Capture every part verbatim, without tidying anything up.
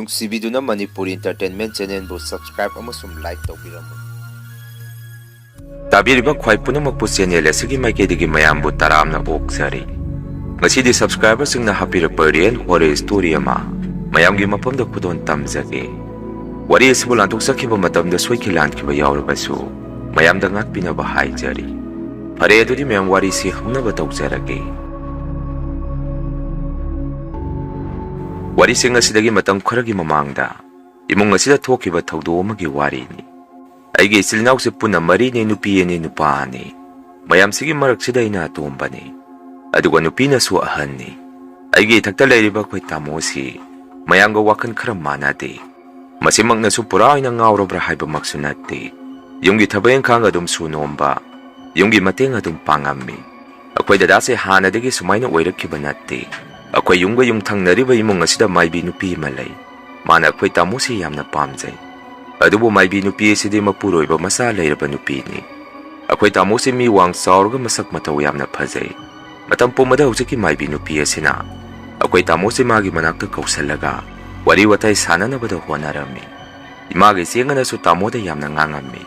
ꯅꯨꯡꯁꯤꯕꯤꯗꯨꯅ Manipur Entertainment Channelꯕꯨ subscribe ꯑꯃꯁꯨꯡ like ꯇꯧꯕꯤꯔꯝꯃꯨ꯫ ꯇꯥꯕꯤꯔꯤꯕ ꯈ꯭ꯋꯥꯏ ꯄꯨꯝꯅꯃꯛꯄꯨ channel ꯑꯁꯤꯒꯤ ꯃꯥꯏꯀꯩꯗꯒꯤ ꯃꯌꯥꯝꯕꯨ ꯇꯔꯥꯝꯅ ꯑꯣꯛꯆꯔꯤ꯫ ꯉꯁꯤꯗꯤ subscriberꯁꯤꯡꯅ ꯍꯥꯞꯄꯤꯔꯛꯄ real horror story ꯑꯃ ꯃꯌꯥꯝꯒꯤ ꯃꯐꯝꯗ ꯈꯨꯗꯣꯜ ꯇꯝꯖꯒꯦ꯫ ꯋꯥꯔꯤ ꯑꯁꯤꯕꯨ ꯂꯥꯟꯊꯣꯛꯆꯈꯤꯕ ꯃꯇꯝꯗ ꯁꯣꯏꯈꯤ ꯂꯥꯟꯈꯤꯕ ꯌꯥꯎꯔꯕꯁꯨ ꯃꯌꯥꯝꯗ ꯉꯥꯛꯄꯤꯅꯕ ꯍꯥꯏꯖꯔꯤ꯫ ꯐꯔꯦ, ꯑꯗꯨꯗꯤ ꯃꯌꯥꯝ ꯋꯥꯔꯤꯁꯤ ꯍꯧꯅꯕ ꯇꯧꯖꯔꯒꯦ꯫ ꯋꯥꯔꯤꯁꯤꯡ ꯑꯁꯤꯗꯒꯤ ꯃꯇꯝ ꯈꯔꯒꯤ ꯃꯃꯥꯡꯗ ꯏꯃꯨꯡ ꯑꯁꯤꯗ ꯊꯣꯛꯈꯤꯕ ꯊꯧꯗꯣꯛ ꯑꯃꯒꯤ ꯋꯥꯔꯤꯅꯤ꯫ ꯑꯩꯒꯤ ꯏꯆꯤꯜ ꯏꯅꯥꯎꯁꯦ ꯄꯨꯟꯅ ꯃꯔꯤꯅꯤ, ꯅꯨꯄꯤ ꯑꯅꯤ, ꯅꯨꯄꯥ ꯑꯅꯤ꯫ ꯃꯌꯥꯝꯁꯤꯒꯤ ꯃꯔꯛꯁꯤꯗ ꯑꯩꯅ ꯑꯇꯣꯝꯕꯅꯤ꯫ ꯑꯗꯨꯒ ꯅꯨꯄꯤꯅꯁꯨ ꯑꯍꯟꯅꯤ꯫ ꯑꯩꯒꯤ ꯏꯊꯛꯇ ꯂꯩꯔꯤꯕ ꯑꯩꯈꯣꯏ ꯇꯥꯃꯣꯁꯤ ꯃꯌꯥꯝꯒ ꯋꯥꯈꯜ ꯈꯔ ꯃꯥꯟꯅꯗꯦ꯫ ꯃꯁꯤꯃꯛꯅꯁꯨ ꯄꯨꯔꯥ ꯑꯣꯏꯅ ꯉꯥꯎꯔꯕ꯭ꯔꯥ ꯍꯥꯏꯕꯃꯛꯁꯨ ꯅꯠꯇꯦ꯫ ꯌꯨꯝꯒꯤ ꯊꯕꯛ ꯏꯪꯈꯥꯡ ꯑꯗꯨꯝ ꯁꯨ ꯅꯣꯝꯕ, ꯌꯨꯝꯒꯤ ꯃꯇꯦꯡ ꯑꯗꯨꯝ ꯄꯥꯡꯉꯝꯃꯤ꯫ ꯑꯩꯈꯣꯏ ꯗꯗꯥꯁꯦ ꯍꯥꯟꯅꯗꯒꯤ ꯁꯨꯃꯥꯏꯅ ꯑꯣꯏꯔꯛꯈꯤꯕ ꯅꯠꯇꯦ꯫ ꯑꯩꯈꯣꯏ ꯌꯨꯝꯒ ꯌꯨꯝꯊꯪꯅꯔꯤꯕ ꯏꯃꯨꯡ ꯑꯁꯤꯗ ꯃꯥꯏꯕꯤ ꯅꯨꯄꯤ ꯑꯃ ꯂꯩ꯫ ꯃꯥꯅ ꯑꯩꯈꯣꯏ ꯇꯥꯃꯣꯁꯤ ꯌꯥꯝꯅ ꯄꯥꯝꯖꯩ꯫ ꯑꯗꯨꯕꯨ ꯃꯥꯏꯕꯤ ꯅꯨꯄꯤ ꯑꯁꯤꯗꯤ ꯃꯄꯨꯔꯣꯏꯕ ꯃꯆꯥ ꯂꯩꯔꯕ ꯅꯨꯄꯤꯅꯤ꯫ ꯑꯩꯈꯣꯏ ꯇꯥꯃꯣꯁꯤ ꯃꯤ ꯋꯥꯡ ꯆꯥꯎꯔꯒ ꯃꯁꯛ ꯃꯇꯧ ꯌꯥꯝꯅ ꯐꯖꯩ꯫ ꯃꯇꯝ ꯄꯨꯝꯕꯗ ꯍꯧꯖꯤꯛꯀꯤ ꯃꯥꯏꯕꯤ ꯅꯨꯄꯤ ꯑꯁꯤꯅ ꯑꯩꯈꯣꯏ ꯇꯥꯃꯣꯁꯤ ꯃꯥꯒꯤ ꯃꯅꯥꯛꯇ ꯀꯧꯁꯜꯂꯒ ꯋꯥꯔꯤ ꯋꯥꯇꯥꯏ ꯁꯥꯟꯅꯅꯕꯗ ꯍꯣꯠꯅꯔꯝꯃꯤ꯫ ꯏꯃꯥꯒ ꯏꯆꯦꯒꯅꯁꯨ ꯇꯥꯃꯣꯗ ꯌꯥꯝꯅ ꯉꯥꯡꯉꯝꯃꯤ꯫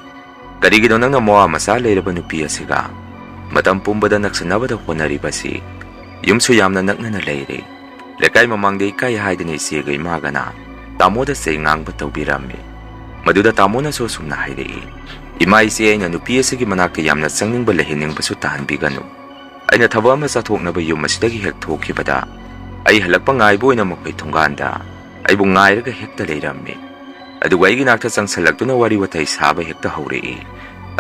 "ꯀꯔꯤꯒꯤꯅꯣ ꯅꯪꯅ ꯃꯋꯥ ꯃꯆꯥ ꯂꯩꯔꯕ ꯅꯨꯄꯤ ꯑꯁꯤꯒ ꯃꯇꯝ ꯄꯨꯝꯕꯗ ꯅꯛꯁꯟꯅꯕꯗ ꯍꯣꯠꯅꯔꯤꯕꯁꯤ? ꯌꯨꯝꯁꯨ ꯌꯥꯝꯅ ꯅꯛꯅꯅ ꯂꯩꯔꯦ꯫ ꯂꯩꯀꯥꯏ ꯃꯃꯥꯡꯗ ꯏꯀꯥꯏ ꯍꯥꯏꯗꯅ ꯏꯆꯦꯒ ꯏꯃꯥꯒꯅ ꯇꯥꯃꯣꯗ ꯆꯩ ꯉꯥꯡꯕ ꯇꯧꯕꯤꯔꯝꯃꯤ꯫" ꯃꯗꯨꯗ ꯇꯥꯃꯣꯅꯁꯨ ꯑꯁꯨꯝꯅ ꯍꯥꯏꯔꯛꯏ, "ꯏꯃꯥ, ꯏꯆꯦ, ꯑꯩꯅ ꯅꯨꯄꯤ ꯑꯁꯤꯒꯤ ꯃꯅꯥꯛꯇ ꯌꯥꯝꯅ ꯆꯪꯅꯤꯡꯕ ꯂꯩꯍꯟꯅꯤꯡꯕꯁꯨ ꯇꯥꯍꯟꯕꯤꯒꯅꯨ꯫ ꯑꯩꯅ ꯊꯕꯛ ꯑꯃ ꯆꯠꯊꯣꯛꯅꯕ ꯌꯨꯝ ꯑꯁꯤꯗꯒꯤ ꯍꯦꯛ ꯊꯣꯛꯈꯤꯕꯗ ꯑꯩ ꯍꯜꯂꯛꯄ ꯉꯥꯏꯕ ꯑꯣꯏꯅ ꯃꯈꯣꯏ ꯊꯣꯡꯒꯥꯟꯗ ꯑꯩꯕꯨ ꯉꯥꯏꯔꯒ ꯍꯦꯛꯇ ꯂꯩꯔꯝꯃꯤ꯫ ꯑꯗꯨꯒ ꯑꯩꯒꯤ ꯅꯥꯛꯇ ꯆꯪꯁꯜꯂꯛꯇꯨꯅ ꯋꯥꯔꯤ ꯋꯥꯇꯥꯏ ꯁꯥꯕ ꯍꯦꯛꯇ ꯍꯧꯔꯛꯏ꯫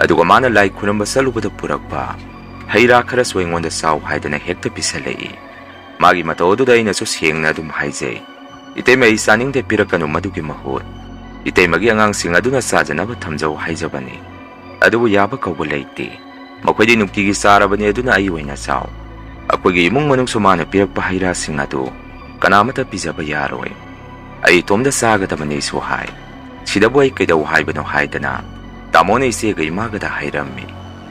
ꯑꯗꯨꯒ ꯃꯥꯅ ꯂꯥꯏ ꯈꯨꯔꯨꯝꯕ ꯆꯠꯂꯨꯕꯗ ꯄꯨꯔꯛꯄ ꯍꯩ ꯔꯥ ꯈꯔꯁꯨ ꯑꯩꯉꯣꯟꯗ ꯆꯥꯎ ꯍꯥꯏꯗꯅ ꯍꯦꯛꯇ ꯄꯤꯁꯜꯂꯛꯏ꯫ ꯃꯥꯒꯤ ꯃꯇꯧ ꯑꯗꯨꯗ ꯑꯩꯅꯁꯨ ꯁꯦꯡꯅ ꯑꯗꯨꯝ ꯍꯥꯏꯖꯩ, 'ꯏꯇꯩꯃ, ꯑꯩ ꯆꯥꯅꯤꯡꯗꯦ, ꯄꯤꯔꯛꯀꯅꯨ, ꯃꯗꯨꯒꯤ ꯃꯍꯨꯠ ꯏꯇꯩꯃꯒꯤ ꯑꯉꯥꯡꯁꯤꯡ ꯑꯗꯨꯅ ꯆꯥꯖꯅꯕ ꯊꯝꯖꯧ' ꯍꯥꯏꯖꯕꯅꯤ꯫ ꯑꯗꯨꯕꯨ ꯌꯥꯕ ꯀꯧꯕ ꯂꯩꯇꯦ꯫ ꯃꯈꯣꯏꯗꯤ ꯅꯨꯡꯇꯤꯒꯤ ꯆꯥꯔꯕꯅꯤ, ꯑꯗꯨꯅ ꯑꯩ ꯑꯣꯏꯅ ꯆꯥꯎ꯫ ꯑꯩꯈꯣꯏꯒꯤ ꯏꯃꯨꯡ ꯃꯅꯨꯡꯁꯨ ꯃꯥꯅ ꯄꯤꯔꯛꯄ ꯍꯩ ꯔꯥꯁꯤꯡ ꯑꯗꯨ ꯀꯅꯥꯃꯠꯇ ꯄꯤꯖꯕ ꯌꯥꯔꯣꯏ꯫ ꯑꯩ ꯏꯇꯣꯝꯗ ꯆꯥꯒꯗꯕꯅꯤꯁꯨ ꯍꯥꯏ꯫ ꯁꯤꯗꯕꯨ ꯑꯩ ꯀꯩꯗꯧ ꯍꯥꯏꯕꯅꯣ ꯍꯥꯏꯗꯅ ꯇꯥꯃꯣꯅ ꯏꯆꯦꯒ ꯏꯃꯥꯒꯗ ꯍꯥꯏꯔꯝꯃꯤ꯫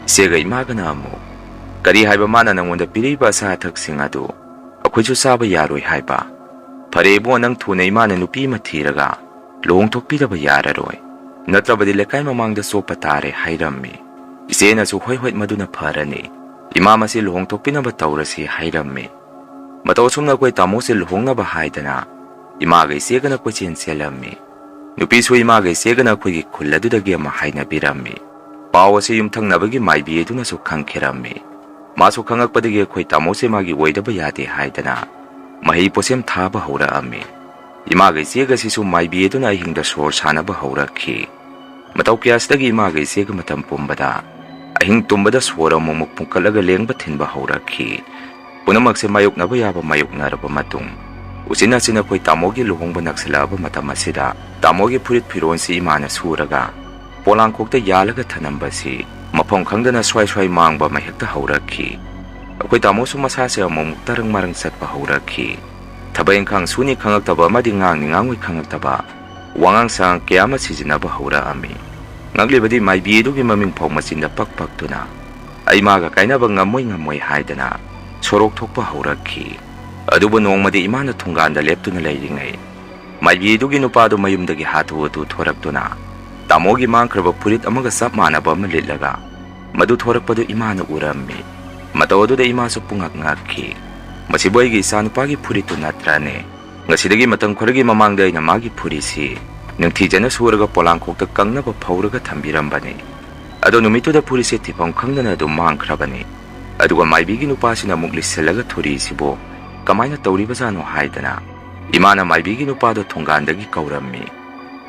ꯏꯆꯦꯒ ꯏꯃꯥꯒꯅ ꯑꯃꯨꯛ, "ꯀꯔꯤ ꯍꯥꯏꯕ, ꯃꯥꯅ ꯅꯪꯉꯣꯟꯗ ꯄꯤꯔꯛꯏꯕ ꯑꯆꯥ ꯑꯊꯛꯁꯤꯡ ꯑꯗꯨ ꯑꯩꯈꯣꯏꯁꯨ ꯆꯥꯕ ꯌꯥꯔꯣꯏ ꯍꯥꯏꯕ?" "ꯐꯔꯦ ꯏꯕꯨꯡꯉꯣ, ꯅꯪ ꯊꯨꯅ ꯏꯃꯥꯅ ꯅꯨꯄꯤ ꯑꯃ ꯊꯤꯔꯒ ꯂꯨꯍꯣꯡꯊꯣꯛꯄꯤꯗꯕ ꯌꯥꯔꯔꯣꯏ, ꯅꯠꯇ꯭ꯔꯕꯗꯤ ꯂꯩꯀꯥꯏ ꯃꯃꯥꯡꯗ ꯆꯣꯞꯄ ꯇꯥꯔꯦ" ꯍꯥꯏꯔꯝꯃꯤ꯫ ꯏꯆꯦꯅꯁꯨ, "ꯍꯣꯏ ꯍꯣꯏ, ꯃꯗꯨꯅ ꯐꯔꯅꯤ, ꯏꯃꯥ ꯃꯁꯤ ꯂꯨꯍꯣꯡꯊꯣꯛꯄꯤꯅꯕ ꯇꯧꯔꯁꯤ" ꯍꯥꯏꯔꯝꯃꯤ꯫ ꯃꯇꯧ ꯑꯁꯨꯝꯅ ꯑꯩꯈꯣꯏ ꯇꯥꯃꯣꯁꯦ ꯂꯨꯍꯣꯡꯅꯕ ꯍꯥꯏꯗꯅ ꯏꯃꯥꯒ ꯏꯆꯦꯒꯅ ꯀꯣꯏꯆꯦꯟ ꯆꯦꯜꯂꯝꯃꯤ꯫ ꯅꯨꯄꯤꯁꯨ ꯏꯃꯥꯒ ꯏꯆꯦꯒꯅ ꯑꯩꯈꯣꯏꯒꯤ ꯈꯨꯜ ꯑꯗꯨꯗꯒꯤ ꯑꯃ ꯍꯥꯏꯅꯕꯤꯔꯝꯃꯤ꯫ ꯄꯥꯎ ꯑꯁꯤ ꯌꯨꯝꯊꯪꯅꯕꯒꯤ ꯃꯥꯏꯕꯤ ꯑꯗꯨꯅꯁꯨ ꯈꯪꯈꯤꯔꯝꯃꯤ꯫ ꯃꯥꯁꯨ ꯈꯪꯉꯛꯄꯗꯒꯤ ꯑꯩꯈꯣꯏ ꯇꯥꯃꯣꯁꯦ ꯃꯥꯒꯤ ꯑꯣꯏꯗꯕ ꯌꯥꯗꯦ ꯍꯥꯏꯗꯅ ꯃꯍꯩ ꯄꯣꯠꯁꯦꯝ ꯊꯥꯕ ꯍꯧꯔꯛꯑꯝꯃꯤ꯫ ꯏꯃꯥꯒ ꯏꯆꯦꯒꯁꯤꯁꯨ ꯃꯥꯏꯕꯤ ꯑꯗꯨꯅ ꯑꯍꯤꯡꯗ ꯁꯣꯔ ꯁꯥꯟꯅꯕ ꯍꯧꯔꯛꯈꯤ꯫ ꯃꯇꯧ ꯀꯌꯥꯁꯤꯗꯒꯤ ꯏꯃꯥꯒ ꯏꯆꯦꯒ ꯃꯇꯝ ꯄꯨꯝꯕꯗ ꯑꯍꯤꯡ ꯇꯨꯝꯕꯗ ꯁꯣꯔ ꯑꯃꯨꯛꯃꯨꯛ ꯐꯨꯟꯀꯠꯂꯒ ꯂꯦꯡꯕ ꯊꯤꯟꯕ ꯍꯧꯔꯛꯈꯤ꯫ ꯄꯨꯝꯅꯃꯛꯁꯦ ꯃꯥꯌꯣꯛꯅꯕ ꯌꯥꯕ ꯃꯥꯌꯣꯛꯅꯔꯕ ꯃꯇꯨꯡ, ꯎꯆꯤꯟ ꯅꯥꯆꯤꯟ ꯑꯩꯈꯣꯏ ꯇꯥꯃꯣꯒꯤ ꯂꯨꯍꯣꯡꯕ ꯅꯛꯁꯤꯜꯂꯛꯑꯕ ꯃꯇꯝ ꯑꯁꯤꯗ ꯇꯥꯃꯣꯒꯤ ꯐꯨꯔꯤꯠ ꯐꯤꯔꯣꯜꯁꯤ ꯏꯃꯥꯅ ꯁꯨꯔꯒ ꯄꯣꯂꯥꯡꯈꯣꯛꯇ ꯌꯥꯜꯂꯒ ꯊꯅꯝꯕꯁꯤ ꯃꯐꯝ ꯈꯪꯗꯅ ꯁ꯭ꯋꯥꯏ ꯁ꯭ꯋꯥꯏ ꯃꯥꯡꯕ ꯑꯃ ꯍꯦꯛꯇ ꯍꯧꯔꯛꯈꯤ꯫ ꯑꯩꯈꯣꯏ ꯇꯥꯃꯣꯁꯨ ꯃꯁꯥꯁꯦ ꯑꯃꯨꯛꯃꯨꯛ ꯇꯔꯪ ꯃꯔꯪ ꯆꯠꯄ ꯍꯧꯔꯛꯈꯤ꯫ ꯊꯕꯛ ꯏꯪꯈꯥꯡ ꯁꯨꯅꯤ ꯈꯪꯉꯛꯇꯕ ꯑꯃꯗꯤ ꯉꯥꯡꯅꯤ ꯉꯥꯡꯉꯣꯏ ꯈꯪꯉꯛꯇꯕ ꯋꯥꯉꯥꯡ ꯁꯉꯥꯡ ꯀꯌꯥ ꯑꯃ ꯁꯤꯖꯤꯟꯅꯕ ꯍꯧꯔꯛꯑꯝꯃꯤ꯫ ꯉꯛꯂꯤꯕꯗꯤ ꯃꯥꯏꯕꯤ ꯑꯗꯨꯒꯤ ꯃꯃꯤꯡ ꯐꯥꯎ ꯃꯆꯤꯟꯗ ꯄꯛ ꯄꯛꯇꯨꯅ, "ꯑꯩ ꯃꯥꯒ ꯀꯥꯏꯅꯕ ꯉꯝꯃꯣꯏ ꯉꯝꯃꯣꯏ" ꯍꯥꯏꯗꯅ ꯁꯣꯔꯣꯛ ꯊꯣꯛꯄ ꯍꯧꯔꯛꯈꯤ꯫ ꯑꯗꯨꯕꯨ ꯅꯣꯡꯃꯗꯤ ꯏꯃꯥꯅ ꯊꯣꯡꯒꯥꯟꯗ ꯂꯦꯞꯇꯨꯅ ꯂꯩꯔꯤꯉꯩ, ꯃꯥꯏꯕꯤ ꯑꯗꯨꯒꯤ ꯅꯨꯄꯥꯗꯨ ꯃꯌꯨꯝꯗꯒꯤ ꯍꯥꯊꯨ ꯍꯥꯊꯨ ꯊꯣꯔꯛꯇꯨꯅ ꯇꯥꯃꯣꯒꯤ ꯃꯥꯡꯈ꯭ꯔꯕ ꯐꯨꯔꯤꯠ ꯑꯃꯒ ꯆꯞ ꯃꯥꯟꯅꯕ ꯑꯃ ꯂꯤꯠꯂꯒ ꯃꯗꯨ ꯊꯣꯔꯛꯄꯗꯨ ꯏꯃꯥꯅ ꯎꯔꯝꯃꯤ꯫ ꯃꯇꯧ ꯑꯗꯨꯗ ꯏꯃꯥꯁꯨ ꯄꯨꯡꯉꯛ ꯉꯛꯈꯤ꯫ "ꯃꯁꯤꯕꯨ ꯑꯩꯒꯤ ꯏꯆꯥꯅꯨꯄꯥꯒꯤ ꯐꯨꯔꯤꯠꯇꯨ ꯅꯠꯇ꯭ꯔꯅꯦ? ꯉꯁꯤꯗꯒꯤ ꯃꯇꯝ ꯈꯔꯒꯤ ꯃꯃꯥꯡꯗ ꯑꯩꯅ ꯃꯥꯒꯤ ꯐꯨꯔꯤꯠꯁꯤ ꯅꯤꯡꯊꯤꯖꯅ ꯁꯨꯔꯒ ꯄꯣꯂꯥꯡꯈꯣꯛꯇ ꯀꯪꯅꯕ ꯐꯧꯔꯒ ꯊꯝꯕꯤꯔꯝꯕꯅꯤ꯫ ꯑꯗꯣ ꯅꯨꯃꯤꯠꯇꯨꯗ ꯐꯨꯔꯤꯠꯁꯦ ꯊꯤꯐꯝ ꯈꯪꯗꯅ ꯑꯗꯨꯝ ꯃꯥꯡꯈ꯭ꯔꯕꯅꯤ꯫ ꯑꯗꯨꯒ ꯃꯥꯏꯕꯤꯒꯤ ꯅꯨꯄꯥꯁꯤꯅ ꯑꯃꯨꯛ ꯂꯤꯠꯁꯤꯜꯂꯒ ꯊꯣꯔꯛꯏꯁꯤꯕꯨ ꯀꯃꯥꯏꯅ ꯇꯧꯔꯤꯕꯖꯥꯠꯅꯣ?" ꯍꯥꯏꯗꯅ ꯏꯃꯥꯅ ꯃꯥꯏꯕꯤꯒꯤ ꯅꯨꯄꯥꯗꯣ ꯊꯣꯡꯒꯥꯟꯗꯒꯤ ꯀꯧꯔꯝꯃꯤ꯫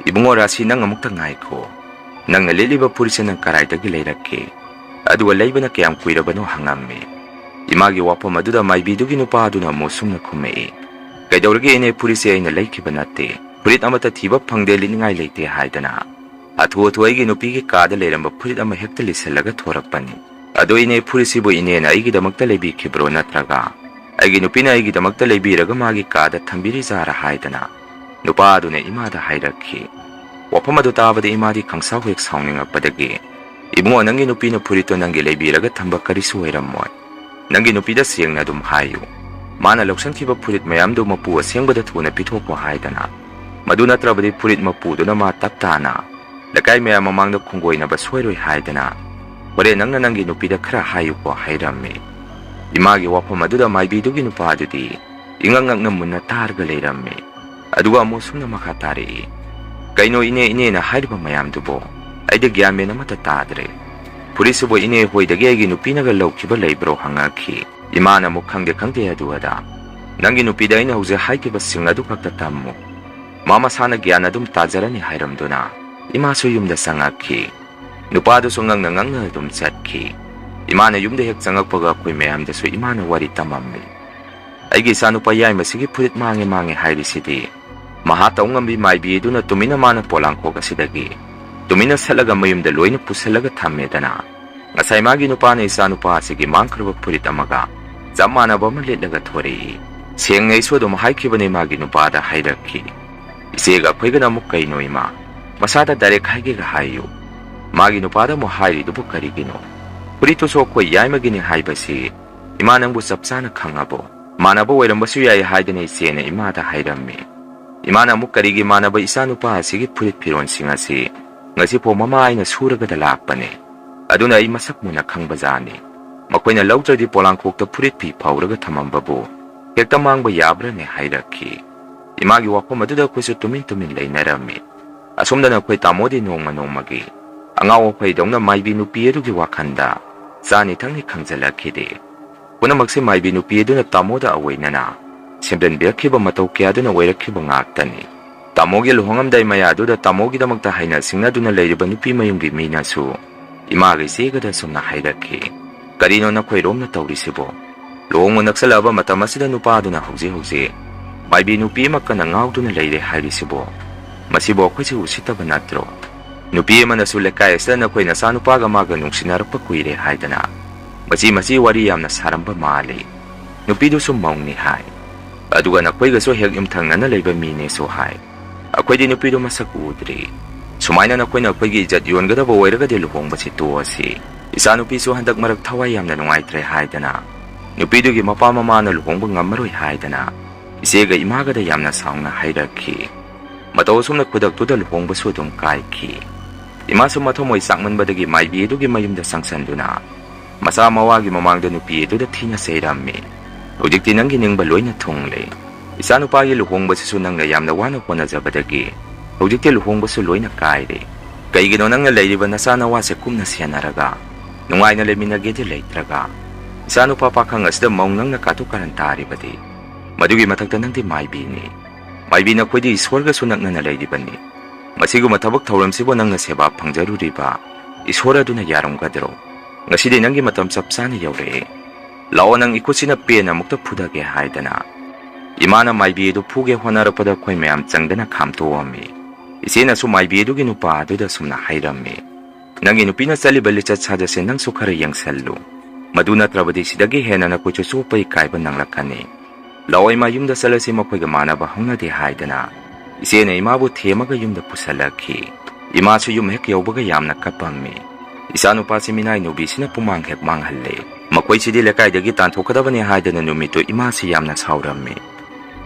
"ꯏꯕꯨꯡꯉꯣ ꯔꯥꯁꯤ, ꯅꯪ ꯑꯃꯨꯛꯇ ꯉꯥꯏꯈꯣ꯫ ꯅꯪꯅ ꯂꯤꯠꯂꯤꯕ ꯐꯨꯔꯤꯠꯁꯦ ꯅꯪ ꯀꯔꯥꯏꯗꯒꯤ ꯂꯩꯔꯛꯀꯦ? ꯑꯗꯨꯒ ꯂꯩꯕꯅ ꯀꯌꯥꯝ ꯀꯨꯏꯔꯕꯅꯣ?" ꯍꯪꯉꯝꯃꯤ꯫ ꯏꯃꯥꯒꯤ ꯋꯥꯐꯝ ꯑꯗꯨꯗ ꯃꯥꯏꯕꯤꯗꯨꯒꯤ ꯅꯨꯄꯥ ꯑꯗꯨꯅ ꯑꯃꯨꯛ ꯁꯨꯝꯅ ꯈꯨꯝꯃꯛꯏ, "ꯀꯩꯗꯧꯔꯒꯦ ꯏꯅꯦ, ꯐꯨꯔꯤꯠꯁꯦ ꯑꯩꯅ ꯂꯩꯈꯤꯕ ꯅꯠꯇꯦ꯫ ꯐꯨꯔꯤꯠ ꯑꯃꯠꯇ ꯊꯤꯕ ꯐꯪꯗꯦ, ꯂꯤꯠꯅꯤꯡꯉꯥꯏ ꯂꯩꯇꯦ" ꯍꯥꯏꯗꯅ ꯍꯥꯊꯨ ꯍꯥꯊꯨ ꯑꯩꯒꯤ ꯅꯨꯄꯤꯒꯤ ꯀꯥꯗ ꯂꯩꯔꯝꯕ ꯐꯨꯔꯤꯠ ꯑꯃ ꯍꯦꯛꯇ ꯂꯤꯠꯁꯤꯜꯂꯒ ꯊꯣꯔꯛꯄꯅꯤ꯫ "ꯑꯗꯣ ꯏꯅꯦ, ꯐꯨꯔꯤꯠꯁꯤꯕꯨ ꯏꯅꯦꯅ ꯑꯩꯒꯤꯗꯃꯛꯇ ꯂꯩꯕꯤꯈꯤꯕ꯭ꯔꯣ, ꯅꯠꯇ꯭ꯔꯒ ꯑꯩꯒꯤ ꯅꯨꯄꯤꯅ ꯑꯩꯒꯤꯗꯃꯛꯇ ꯂꯩꯕꯤꯔꯒ ꯃꯥꯒꯤ ꯀꯥꯗ ꯊꯝꯕꯤꯔꯤꯖꯥꯔꯥ?" ꯍꯥꯏꯗꯅ ꯅꯨꯄꯥ ꯑꯗꯨꯅ ꯏꯃꯥꯗ ꯍꯥꯏꯔꯛꯈꯤ꯫ ꯋꯥꯐꯝ ꯑꯗꯨ ꯇꯥꯕꯗ ꯏꯃꯥꯗꯤ ꯈꯪꯁꯥꯎ ꯍꯦꯛ ꯁꯥꯎꯅꯤꯡꯉꯛꯄꯗꯒꯤ, "ꯏꯕꯨꯡꯉꯣ, ꯅꯪꯒꯤ ꯅꯨꯄꯤꯅ ꯐꯨꯔꯤꯠꯇꯣ ꯅꯪꯒꯤ ꯂꯩꯕꯤꯔꯒ ꯊꯝꯕ ꯀꯔꯤꯁꯨ ꯑꯣꯏꯔꯝꯃꯣꯏ꯫ ꯅꯪꯒꯤ ꯅꯨꯄꯤꯗ ꯁꯦꯡꯅ ꯑꯗꯨꯝ ꯍꯥꯏꯌꯨ꯫ ꯃꯥꯅ ꯂꯧꯁꯤꯟꯈꯤꯕ ꯐꯨꯔꯤꯠ ꯃꯌꯥꯝꯗꯨ ꯃꯄꯨ ꯑꯁꯦꯡꯕꯗ ꯊꯨꯅ ꯄꯤꯊꯣꯛꯈꯣ ꯍꯥꯏꯗꯅ, ꯃꯗꯨ ꯅꯠꯇ꯭ꯔꯕꯗꯤ ꯐꯨꯔꯤꯠ ꯃꯄꯨꯗꯨꯅ ꯃꯥ ꯇꯞ ꯇꯥꯅ ꯂꯩꯀꯥꯏ ꯃꯌꯥꯝ ꯃꯃꯥꯡꯗ ꯈꯣꯡꯒꯣꯏꯅꯕ ꯁꯣꯏꯔꯣꯏ ꯍꯥꯏꯗꯅ, "ꯍꯣꯔꯦꯟ ꯅꯪꯅ ꯅꯪꯒꯤ ꯅꯨꯄꯤꯗ ꯈꯔ ꯍꯥꯏꯌꯨꯀꯣ" ꯍꯥꯏꯔꯝꯃꯤ꯫ ꯏꯃꯥꯒꯤ ꯋꯥꯐꯝ ꯑꯗꯨꯗ ꯃꯥꯏꯕꯤꯗꯨꯒꯤ ꯅꯨꯄꯥꯗꯨꯗꯤ ꯏꯉꯛ ꯉꯛꯅ ꯃꯨꯟꯅ ꯇꯥꯔꯒ ꯂꯩꯔꯝꯃꯤ꯫ ꯑꯗꯨꯒ ꯑꯃꯨꯛ ꯁꯨꯝꯅ ꯃꯈꯥ ꯇꯥꯔꯛꯏ, "ꯀꯩꯅꯣ ꯏꯅꯦ, ꯏꯅꯦꯅ ꯍꯥꯏꯔꯤꯕ ꯃꯌꯥꯝꯗꯨꯕꯣ? ꯑꯩꯗꯤ ꯒ꯭ꯌꯥꯟ ꯃꯦꯟ ꯑꯃꯠꯇ ꯇꯥꯗ꯭ꯔꯦ꯫ ꯐꯨꯔꯤꯠꯁꯤꯕꯨ ꯏꯅꯦ ꯍꯣꯏꯗꯒꯤ ꯑꯩꯒꯤ ꯅꯨꯄꯤꯅꯒ ꯂꯧꯈꯤꯕ ꯂꯩꯕ꯭ꯔꯣ?" ꯍꯪꯉꯛꯈꯤ꯫ ꯏꯃꯥꯅ ꯑꯃꯨꯛ, "ꯈꯪꯗꯦ, ꯈꯪꯗꯦ, ꯑꯗꯨ ꯑꯗꯥ꯫ ꯅꯪꯒꯤ ꯅꯨꯄꯤꯗ ꯑꯩꯅ ꯍꯧꯖꯤꯛ ꯍꯥꯏꯈꯤꯕꯁꯤꯡ ꯑꯗꯨ ꯈꯛꯇ ꯇꯝꯃꯨ꯫ ꯃꯥ ꯃꯁꯥꯅ ꯒ꯭ꯌꯥꯟ ꯑꯗꯨꯝ ꯇꯥꯖꯔꯅꯤ" ꯍꯥꯏꯔꯝꯗꯨꯅ ꯏꯃꯥꯁꯨ ꯌꯨꯝꯗ ꯆꯪꯉꯛꯈꯤ꯫ ꯅꯨꯄꯥꯗꯨꯁꯨ ꯉꯛꯅ ꯉꯛꯅ ꯑꯗꯨꯝ ꯆꯠꯈꯤ꯫ ꯏꯃꯥꯅ ꯌꯨꯝꯗ ꯍꯦꯛ ꯆꯪꯉꯛꯄꯒ ꯑꯩꯈꯣꯏ ꯃꯌꯥꯝꯗꯁꯨ ꯏꯃꯥꯅ ꯋꯥꯔꯤ ꯇꯝꯃꯝꯃꯤ꯫ "ꯑꯩꯒꯤ ꯏꯆꯥꯅꯨꯄꯥ ꯌꯥꯏꯃꯁꯤꯒꯤ ꯐꯨꯔꯤꯠ ꯃꯥꯡꯉꯦ ꯃꯥꯡꯉꯦ ꯍꯥꯏꯔꯤꯁꯤꯗꯤ?" ꯃꯍꯥ ꯇꯧ ꯉꯝꯕꯤ ꯃꯥꯏꯕꯤ ꯑꯗꯨꯅ ꯇꯨꯃꯤꯟꯅ ꯃꯥꯅ ꯄꯣꯂꯥꯡꯈꯣꯛ ꯑꯁꯤꯗꯒꯤ ꯇꯨꯃꯤꯟꯅ ꯁꯠꯂꯒ ꯃꯌꯨꯝꯗ ꯂꯣꯏꯅ ꯄꯨꯁꯜꯂꯒ ꯊꯝꯃꯦꯗꯅ꯫ ꯉꯁꯥꯏ ꯃꯥꯒꯤ ꯅꯨꯄꯥꯅ ꯏꯆꯥꯅꯨꯄꯥ ꯑꯁꯤꯒꯤ ꯃꯥꯡꯈ꯭ꯔꯕ ꯐꯨꯔꯤꯠ ꯑꯃꯒ ꯆꯞ ꯃꯥꯟꯅꯕ ꯑꯃ ꯂꯤꯠꯂꯒ ꯊꯣꯔꯛꯏ꯫ ꯁꯦꯡꯅ ꯑꯩꯁꯨ ꯑꯗꯨꯝ ꯍꯥꯏꯈꯤꯕꯅꯦ ꯃꯥꯒꯤ ꯅꯨꯄꯥꯗ ꯍꯥꯏꯔꯛꯈꯤ꯫ ꯏꯆꯦꯒ ꯑꯩꯈꯣꯏꯒꯅ ꯑꯃꯨꯛ, "ꯀꯩꯅꯣ ꯏꯃꯥ? ꯃꯁꯥꯗ direct ꯍꯥꯏꯒꯦꯒ ꯍꯥꯏꯌꯨ꯫ ꯃꯥꯒꯤ ꯅꯨꯄꯥꯗ ꯑꯃꯨꯛ ꯍꯥꯏꯔꯤꯗꯨꯕꯨ ꯀꯔꯤꯒꯤꯅꯣ? ꯐꯨꯔꯤꯠꯇꯨꯁꯨ ꯑꯩꯈꯣꯏ ꯌꯥꯏꯃꯒꯤꯅꯤ ꯍꯥꯏꯕꯁꯤ ꯏꯃꯥ ꯅꯪꯕꯨ ꯆꯞ ꯆꯥꯅ ꯈꯪꯉꯕꯣ?" "ꯃꯥꯟꯅꯕ ꯑꯣꯏꯔꯝꯕꯁꯨ ꯌꯥꯏ" ꯍꯥꯏꯗꯅ ꯏꯆꯦꯅ ꯏꯃꯥꯗ ꯍꯥꯏꯔꯝꯃꯤ꯫ ꯏꯃꯥꯅ ꯑꯃꯨꯛ, "ꯀꯔꯤꯒꯤ ꯃꯥꯟꯅꯕ ꯏꯆꯥꯅꯨꯄꯥ ꯑꯁꯤꯒꯤ ꯐꯨꯔꯤꯠ ꯐꯤꯔꯣꯟꯁꯤꯡ ꯑꯁꯤ ꯉꯁꯤꯐꯥꯎ ꯃꯃꯥ ꯑꯩꯅ ꯁꯨꯔꯒꯗ ꯂꯥꯛꯄꯅꯤ꯫ ꯑꯗꯨꯅ ꯑꯩ ꯃꯁꯛ ꯃꯨꯟꯅ ꯈꯪꯕꯖꯥꯠꯅꯤ꯫ ꯃꯈꯣꯏꯅ ꯂꯧꯗ꯭ꯔꯗꯤ ꯄꯣꯂꯥꯡꯈꯣꯛꯇ ꯐꯨꯔꯤꯠ ꯐꯤ ꯐꯧꯔꯒ ꯊꯝꯃꯝꯕꯕꯨ ꯍꯦꯛꯇ ꯃꯥꯡꯕ ꯌꯥꯕ꯭ꯔꯅꯦ?" ꯍꯥꯏꯔꯛꯈꯤ꯫ ꯏꯃꯥꯒꯤ ꯋꯥꯐꯝ ꯑꯗꯨꯗ ꯑꯩꯈꯣꯏꯁꯨ ꯇꯨꯃꯤꯟ ꯇꯨꯃꯤꯟ ꯂꯩꯅꯔꯝꯃꯤ꯫ ꯑꯁꯣꯝꯗꯅ ꯑꯩꯈꯣꯏ ꯇꯥꯃꯣꯗꯤ ꯅꯣꯡꯃ ꯅꯣꯡꯃꯒꯤ ꯑꯉꯥꯎ ꯑꯐꯩꯗꯧꯅ ꯃꯥꯏꯕꯤ ꯅꯨꯄꯤ ꯑꯗꯨꯒꯤ ꯋꯥꯈꯜꯗ ꯆꯥꯅꯤ ꯊꯛꯅꯤ ꯈꯪꯖꯤꯜꯂꯛꯈꯤꯗꯦ꯫ ꯄꯨꯝꯅꯃꯛꯁꯦ ꯃꯥꯏꯕꯤ ꯅꯨꯄꯤ ꯑꯗꯨꯅ ꯇꯥꯃꯣꯗ ꯑꯑꯣꯏꯅꯅ ꯁꯦꯝꯖꯤꯟꯕꯤꯔꯛꯈꯤꯕ ꯃꯇꯧ ꯀꯌꯥꯗꯨꯅ ꯑꯣꯏꯔꯛꯈꯤꯕ ꯉꯥꯛꯇꯅꯤ꯫ ꯇꯥꯃꯣꯒꯤ ꯂꯨꯍꯣꯡꯉꯝꯗꯥꯏ ꯃꯌꯥꯗꯨꯗ ꯇꯥꯃꯣꯒꯤꯗꯃꯛꯇ ꯍꯥꯏꯅ ꯁꯤꯡꯅꯗꯨꯅ ꯂꯩꯔꯤꯕ ꯅꯨꯄꯤ ꯃꯌꯨꯝꯒꯤ ꯃꯤꯅꯁꯨ ꯏꯃꯥꯒ ꯏꯆꯦꯒꯗ ꯑꯁꯨꯝꯅ ꯍꯥꯏꯔꯛꯈꯤ, "ꯀꯔꯤꯅꯣ ꯅꯈꯣꯏꯔꯣꯝꯅ ꯇꯧꯔꯤꯁꯤꯕꯣ? ꯂꯨꯍꯣꯡꯕ ꯅꯛꯁꯜꯂꯛꯑꯕ ꯃꯇꯝ ꯑꯁꯤꯗ ꯅꯨꯄꯥꯗꯨꯅ ꯍꯧꯖꯤꯛ ꯍꯧꯖꯤꯛ ꯃꯥꯏꯕꯤ ꯅꯨꯄꯤ ꯑꯃ ꯀꯟꯅ ꯉꯥꯎꯗꯨꯅ ꯂꯩꯔꯦ ꯍꯥꯏꯔꯤꯁꯤꯕꯣ? ꯃꯁꯤꯕꯨ ꯑꯩꯈꯣꯏꯁꯦ ꯎꯁꯤꯠꯇꯕ ꯅꯠꯇ꯭ꯔꯣ? ꯅꯨꯄꯤ ꯑꯃꯅꯁꯨ ꯂꯩꯀꯥꯏ ꯑꯁꯤꯗ ꯅꯈꯣꯏ ꯅꯆꯥꯅꯨꯄꯥꯒ ꯃꯥꯒ ꯅꯨꯡꯁꯤꯅꯔꯛꯄ ꯀꯨꯏꯔꯦ ꯍꯥꯏꯗꯅ ꯃꯆꯤ ꯃꯆꯤ ꯋꯥꯔꯤ ꯌꯥꯝꯅ ꯁꯥꯔꯝꯕ ꯃꯥꯜꯂꯤ꯫ ꯅꯨꯄꯤꯗꯨꯁꯨ ꯃꯧꯅꯤ ꯍꯥꯏ꯫ ꯑꯗꯨꯒ ꯅꯈꯣꯏꯒꯁꯨ ꯍꯦꯛ ꯌꯨꯝꯊꯪꯅꯅ ꯂꯩꯕ ꯃꯤꯅꯦꯁꯨ ꯍꯥꯏ꯫ ꯑꯩꯈꯣꯏꯗꯤ ꯅꯨꯄꯤꯗꯨ ꯃꯁꯛ ꯎꯗ꯭ꯔꯤ꯫ ꯁꯨꯃꯥꯏꯅ ꯅꯈꯣꯏꯅ ꯑꯩꯈꯣꯏꯒꯤ ꯏꯖꯠ ꯌꯣꯟꯒꯗꯕ ꯑꯣꯏꯔꯒꯗꯤ ꯂꯨꯍꯣꯡꯕꯁꯤ ꯇꯣꯛꯑꯁꯤ꯫ ꯏꯆꯥꯅꯨꯄꯤꯁꯨ ꯍꯟꯗꯛ ꯃꯔꯛ ꯊꯋꯥꯏ ꯌꯥꯝꯅ ꯅꯨꯡꯉꯥꯏꯇ꯭ꯔꯦ" ꯍꯥꯏꯗꯅ ꯅꯨꯄꯤꯗꯨꯒꯤ ꯃꯄꯥ ꯃꯃꯥꯅ ꯂꯨꯍꯣꯡꯕ ꯉꯝꯃꯔꯣꯏ ꯍꯥꯏꯗꯅ ꯏꯆꯦꯒ ꯏꯃꯥꯒꯗ ꯌꯥꯝꯅ ꯁꯥꯎꯅ ꯍꯥꯏꯔꯛꯈꯤ꯫ ꯃꯇꯧ ꯑꯁꯨꯝꯅ ꯈꯨꯗꯛꯇꯨꯗ ꯂꯨꯍꯣꯡꯕꯁꯨ ꯑꯗꯨꯝ ꯀꯥꯏꯈꯤ꯫ ꯏꯃꯥꯁꯨ ꯃꯊꯃꯣꯏ ꯆꯥꯛꯃꯟꯕꯗꯒꯤ ꯃꯥꯏꯕꯤ ꯑꯗꯨꯒꯤ ꯃꯌꯨꯝꯗ ꯆꯪꯁꯟꯗꯨꯅ ꯃꯆꯥ ꯃꯋꯥꯒꯤ ꯃꯃꯥꯡꯗ ꯅꯨꯄꯤ ꯑꯗꯨꯗ ꯊꯤꯅ ꯆꯩꯔꯝꯃꯤ꯫ "ꯍꯧꯖꯤꯛꯇꯤ ꯅꯪꯒꯤ ꯅꯤꯡꯕ ꯂꯣꯏꯅ ꯊꯨꯡꯂꯦ꯫ ꯏꯆꯥꯅꯨꯄꯥꯒꯤ ꯂꯨꯍꯣꯡꯕꯁꯤꯁꯨ ꯅꯪꯅ ꯌꯥꯝꯅ ꯋꯥꯅ ꯍꯣꯠꯅꯖꯕꯗꯒꯤ ꯍꯧꯖꯤꯛꯇꯤ ꯂꯨꯍꯣꯡꯕꯁꯨ ꯂꯣꯏꯅ ꯀꯥꯏꯔꯦ꯫ ꯀꯩꯒꯤꯅꯣ ꯅꯪꯅ ꯂꯩꯔꯤꯕ ꯅꯆꯥ ꯅꯋꯥꯁꯦ ꯀꯨꯞꯅ ꯁꯦꯟꯅꯔꯒ ꯅꯨꯡꯉꯥꯏꯅ ꯂꯩꯃꯤꯟꯅꯒꯦꯗꯤ ꯂꯩꯇ꯭ꯔꯒ ꯏꯆꯥꯅꯨꯄꯥ ꯄꯥꯈꯪ ꯑꯁꯤꯗ ꯃꯧ ꯅꯪꯅ ꯀꯥꯇꯨ ꯀꯥꯔꯟ ꯇꯥꯔꯤꯕꯗꯤ? ꯃꯗꯨꯒꯤ ꯃꯊꯛꯇ ꯅꯪꯗꯤ ꯃꯥꯏꯕꯤꯅꯤ꯫ ꯃꯥꯏꯕꯤ ꯅꯈꯣꯏꯗꯤ ꯏꯁꯣꯔꯒꯁꯨ ꯅꯛꯅꯅ ꯂꯩꯔꯤꯕꯅꯤ꯫ ꯃꯁꯤꯒꯨꯝꯕ ꯊꯕꯛ ꯊꯧꯔꯝꯁꯤꯕꯨ ꯅꯪꯅ ꯁꯦꯕꯥ ꯐꯪꯖꯔꯨꯔꯤꯕ ꯏꯁꯣꯔ ꯑꯗꯨꯅ ꯌꯥꯔꯝꯒꯗ꯭ꯔꯣ? ꯉꯁꯤꯗꯤ ꯅꯪꯒꯤ ꯃꯇꯝ ꯆꯞ ꯆꯥꯅ ꯌꯧꯔꯛꯑꯦ꯫ ꯂꯥꯛꯑꯣ, ꯅꯪ ꯏꯈꯨꯠꯁꯤꯅ ꯄꯦꯟꯅ ꯑꯃꯨꯛꯇ ꯐꯨꯗꯒꯦ" ꯍꯥꯏꯗꯅ ꯏꯃꯥꯅ ꯃꯥꯏꯕꯤ ꯑꯗꯨ ꯐꯨꯒꯦ ꯍꯣꯠꯅꯔꯛꯄꯗ ꯑꯩꯈꯣꯏ ꯃꯌꯥꯝ ꯆꯪꯗꯅ ꯈꯥꯝꯇꯣꯛꯑꯝꯃꯤ꯫ ꯏꯆꯦꯅꯁꯨ ꯃꯥꯏꯕꯤ ꯑꯗꯨꯒꯤ ꯅꯨꯄꯥ ꯑꯗꯨꯗ ꯑꯁꯨꯝꯅ ꯍꯥꯏꯔꯝꯃꯤ, "ꯅꯪꯒꯤ ꯅꯨꯄꯤꯅ ꯆꯠꯂꯤꯕ ꯂꯤꯆꯠ ꯁꯥꯖꯠꯁꯦ ꯅꯪꯁꯨ ꯈꯔ ꯌꯦꯡꯁꯜꯂꯨ꯫ ꯃꯗꯨ ꯅꯠꯇ꯭ꯔꯕꯗꯤ ꯁꯤꯗꯒꯤ ꯍꯦꯟꯅ ꯅꯈꯣꯏꯁꯨ ꯆꯣꯞꯄ ꯏꯀꯥꯏꯕ ꯅꯪꯂꯛꯀꯅꯤ꯫ ꯂꯥꯛꯑꯣ ꯏꯃꯥ, ꯌꯨꯝꯗ ꯆꯠꯂꯁꯤ, ꯃꯈꯣꯏꯒ ꯃꯥꯟꯅꯕ ꯍꯧꯅꯗꯦ" ꯍꯥꯏꯗꯅ ꯏꯆꯦꯅ ꯏꯃꯥꯕꯨ ꯊꯦꯝꯃꯒ ꯌꯨꯝꯗ ꯄꯨꯁꯜꯂꯛꯈꯤ꯫ ꯏꯃꯥꯁꯨ ꯌꯨꯝ ꯍꯦꯛ ꯌꯧꯕꯒ ꯌꯥꯝꯅ ꯀꯞꯄꯝꯃꯤ꯫ "ꯏꯆꯥꯅꯨꯄꯥꯁꯤ ꯃꯤꯅꯥꯏ ꯅꯨꯕꯤꯁꯤꯅ ꯄꯨꯃꯥꯡ ꯍꯦꯛ ꯃꯥꯡꯍꯜꯂꯦ꯫ ꯃꯈꯣꯏꯁꯤꯗꯤ ꯂꯩꯀꯥꯏꯗꯒꯤ ꯇꯥꯟꯊꯣꯛꯀꯗꯕꯅꯤ" ꯍꯥꯏꯗꯅ ꯅꯨꯃꯤꯠꯇꯨ ꯏꯃꯥꯁꯤ ꯌꯥꯝꯅ ꯁꯥꯎꯔꯝꯃꯤ꯫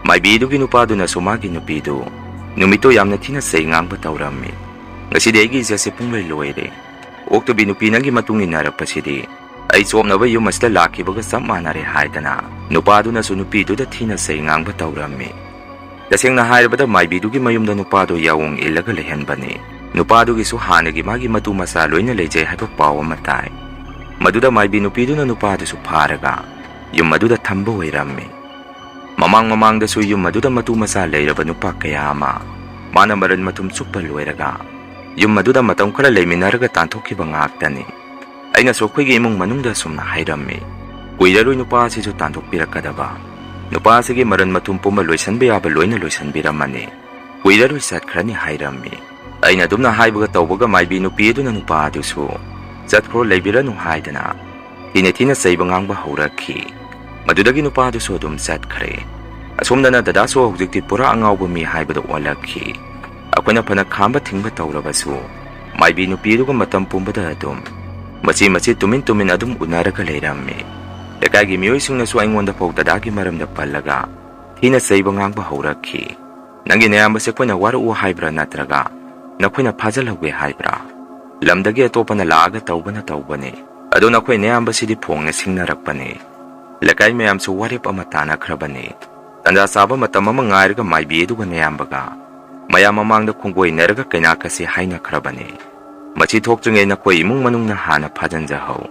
ꯃꯥꯏꯕꯤꯗꯨꯒꯤ ꯅꯨꯄꯥꯗꯨꯅꯁꯨ ꯃꯥꯒꯤ ꯅꯨꯄꯤꯗꯨ ꯅꯨꯃꯤꯠꯇꯨ ꯌꯥꯝꯅ ꯊꯤꯅ ꯆꯩ ꯉꯥꯡꯕ ꯇꯧꯔꯝꯃꯤ꯫ "ꯉꯁꯤꯗꯤ ꯑꯩꯒꯤ ꯏꯖꯠꯁꯦ ꯄꯨꯡꯂꯣꯏ ꯂꯣꯏꯔꯦ꯫ ꯑꯣꯛꯇꯕꯤ ꯅꯨꯄꯤ ꯅꯪꯒꯤ ꯃꯇꯨꯡ ꯏꯟꯅꯔꯛꯄꯁꯤꯗꯤ ꯑꯩ ꯆꯣꯞꯅꯕ ꯌꯨꯝ ꯑꯁꯤꯗ ꯂꯥꯛꯈꯤꯕꯒ ꯆꯞ ꯃꯥꯟꯅꯔꯦ" ꯍꯥꯏꯗꯅ ꯅꯨꯄꯥꯗꯨꯅꯁꯨ ꯅꯨꯄꯤꯗꯨꯗ ꯊꯤꯅ ꯆꯩ ꯉꯥꯡꯕ ꯇꯧꯔꯝꯃꯤ꯫ ꯇꯁꯦꯡꯅ ꯍꯥꯏꯔꯕꯗ ꯃꯥꯏꯕꯤꯗꯨꯒꯤ ꯃꯌꯨꯝꯗ ꯅꯨꯄꯥꯗꯨ ꯌꯥꯑꯣꯡ ꯏꯜꯂꯒ ꯂꯩꯍꯟꯕꯅꯤ꯫ ꯅꯨꯄꯥꯗꯨꯒꯤꯁꯨ ꯍꯥꯟꯅꯒꯤ ꯃꯥꯒꯤ ꯃꯇꯨ ꯃꯆꯥ ꯂꯣꯏꯅ ꯂꯩꯖꯩ ꯍꯥꯏꯕ ꯄꯥꯎ ꯑꯃ ꯇꯥꯏ꯫ ꯃꯗꯨꯗ ꯃꯥꯏꯕꯤ ꯅꯨꯄꯤꯗꯨꯅ ꯅꯨꯄꯥꯗꯨꯁꯨ ꯐꯥꯔꯒ ꯌꯨꯝ ꯑꯗꯨꯗ ꯊꯝꯕ ꯑꯣꯏꯔꯝꯃꯤ꯫ ꯃꯃꯥꯡ ꯃꯃꯥꯡꯗꯁꯨ ꯌꯨꯝ ꯑꯗꯨꯗ ꯃꯇꯨ ꯃꯆꯥ ꯂꯩꯔꯕ ꯅꯨꯄꯥ ꯀꯌꯥ ꯑꯃ ꯃꯥꯅ ꯃꯔꯟ ꯃꯊꯨꯝ ꯆꯨꯞꯄ ꯂꯣꯏꯔꯒ ꯌꯨꯝ ꯑꯗꯨꯗ ꯃꯇꯝ ꯈꯔ ꯂꯩꯃꯤꯟꯅꯔꯒ ꯇꯥꯟꯊꯣꯛꯈꯤꯕ ꯉꯥꯛꯇꯅꯤ꯫ ꯑꯩꯅꯁꯨ ꯑꯩꯈꯣꯏꯒꯤ ꯏꯃꯨꯡ ꯃꯅꯨꯡꯗ ꯑꯁꯨꯝꯅ ꯍꯥꯏꯔꯝꯃꯤ, "ꯀꯨꯏꯔꯔꯣꯏ ꯅꯨꯄꯥ ꯑꯁꯤꯁꯨ ꯇꯥꯟꯊꯣꯛꯄꯤꯔꯛꯀꯗꯕ꯫ ꯅꯨꯄꯥ ꯑꯁꯤꯒꯤ ꯃꯔꯟ ꯃꯊꯨꯝ ꯄꯨꯝꯕ ꯂꯣꯏꯁꯟꯕ ꯌꯥꯕ ꯂꯣꯏꯅ ꯂꯣꯏꯁꯟꯕꯤꯔꯝꯃꯅꯤ꯫ ꯀꯨꯏꯔꯔꯣꯏ ꯆꯠꯈ꯭ꯔꯅꯤ" ꯍꯥꯏꯔꯝꯃꯤ꯫ ꯑꯩꯅ ꯑꯗꯨꯝꯅ ꯍꯥꯏꯕꯒ ꯇꯧꯕꯒ ꯃꯥꯏꯕꯤ ꯅꯨꯄꯤ ꯑꯗꯨꯅ ꯅꯨꯄꯥ ꯑꯗꯨꯁꯨ "ꯆꯠꯈ꯭ꯔꯣ, ꯂꯩꯕꯤꯔꯅꯨ" ꯍꯥꯏꯗꯅ ꯊꯤꯅ ꯊꯤꯅ ꯆꯩꯕ ꯉꯥꯡꯕ ꯍꯧꯔꯛꯈꯤ꯫ ꯃꯗꯨꯗꯒꯤ ꯅꯨꯄꯥꯗꯨꯁꯨ ꯑꯗꯨꯝ ꯆꯠꯈ꯭ꯔꯦ꯫ ꯑꯁꯣꯝꯗꯅ ꯗꯗꯥꯁꯨ ꯍꯧꯖꯤꯛꯇꯤ ꯄꯨꯔꯥ ꯑꯉꯥꯎꯕ ꯃꯤ ꯍꯥꯏꯕꯗꯨ ꯑꯣꯜꯂꯛꯈꯤ꯫ ꯑꯩꯈꯣꯏꯅ ꯐꯅ ꯈꯥꯝꯕ ꯊꯤꯡꯕ ꯇꯧꯔꯕꯁꯨ ꯃꯥꯏꯕꯤ ꯅꯨꯄꯤ ꯑꯗꯨꯒ ꯃꯇꯝ ꯄꯨꯝꯕꯗ ꯑꯗꯨꯝ ꯃꯆꯦ ꯃꯆꯦ ꯇꯨꯃꯤꯟ ꯇꯨꯃꯤꯟ ꯑꯗꯨꯝ ꯎꯅꯔꯒ ꯂꯩꯔꯝꯃꯤ꯫ ꯂꯩꯀꯥꯏꯒꯤ ꯃꯤꯑꯣꯏꯁꯤꯡꯅꯁꯨ ꯑꯩꯉꯣꯟꯗ ꯐꯥꯎ ꯗꯗꯥꯒꯤ ꯃꯔꯝꯗ ꯄꯜꯂꯒ ꯊꯤꯅ ꯆꯩꯕ ꯉꯥꯡꯕ ꯍꯧꯔꯛꯈꯤ꯫ "ꯅꯪꯒꯤ ꯅꯌꯥꯝꯕꯁꯦ ꯑꯩꯈꯣꯏꯅ ꯋꯥꯔꯛꯎ ꯍꯥꯏꯕ꯭ꯔꯥ, ꯅꯠꯇ꯭ꯔꯒ ꯅꯈꯣꯏꯅ ꯐꯥꯖꯤꯜꯍꯧꯒꯦ ꯍꯥꯏꯕ꯭ꯔꯥ? ꯂꯝꯗꯒꯤ ꯑꯇꯣꯞꯄꯅ ꯂꯥꯛꯑꯒ ꯇꯧꯕꯅ ꯇꯧꯕꯅꯤ꯫ ꯑꯗꯣ ꯅꯈꯣꯏ ꯅꯌꯥꯝꯕꯁꯤꯗꯤ ꯐꯣꯡꯅ ꯁꯤꯡꯅꯔꯛꯄꯅꯤ꯫ ꯂꯩꯀꯥꯏ ꯃꯌꯥꯝꯁꯨ ꯋꯥꯔꯦꯞ ꯑꯃ ꯇꯥꯅꯈ꯭ꯔꯕꯅꯤ꯫ ꯇꯟꯖꯥ ꯆꯥꯕ ꯃꯇꯝ ꯑꯃ ꯉꯥꯏꯔꯒ ꯃꯥꯏꯕꯤ ꯑꯗꯨꯒ ꯅꯌꯥꯝꯕꯒ ꯃꯌꯥꯝ ꯃꯃꯥꯡꯗ ꯈꯣꯡꯒꯣꯏꯅꯔꯒ ꯀꯩꯅꯥ ꯀꯠꯁꯤ ꯍꯥꯏꯅꯈ꯭ꯔꯕꯅꯤ꯫ ꯃꯁꯤ ꯊꯣꯛꯇ꯭ꯔꯤꯉꯩ ꯅꯈꯣꯏ ꯏꯃꯨꯡ ꯃꯅꯨꯡꯅ ꯍꯥꯟꯅ ꯐꯥꯖꯤꯟꯖꯍꯧ꯫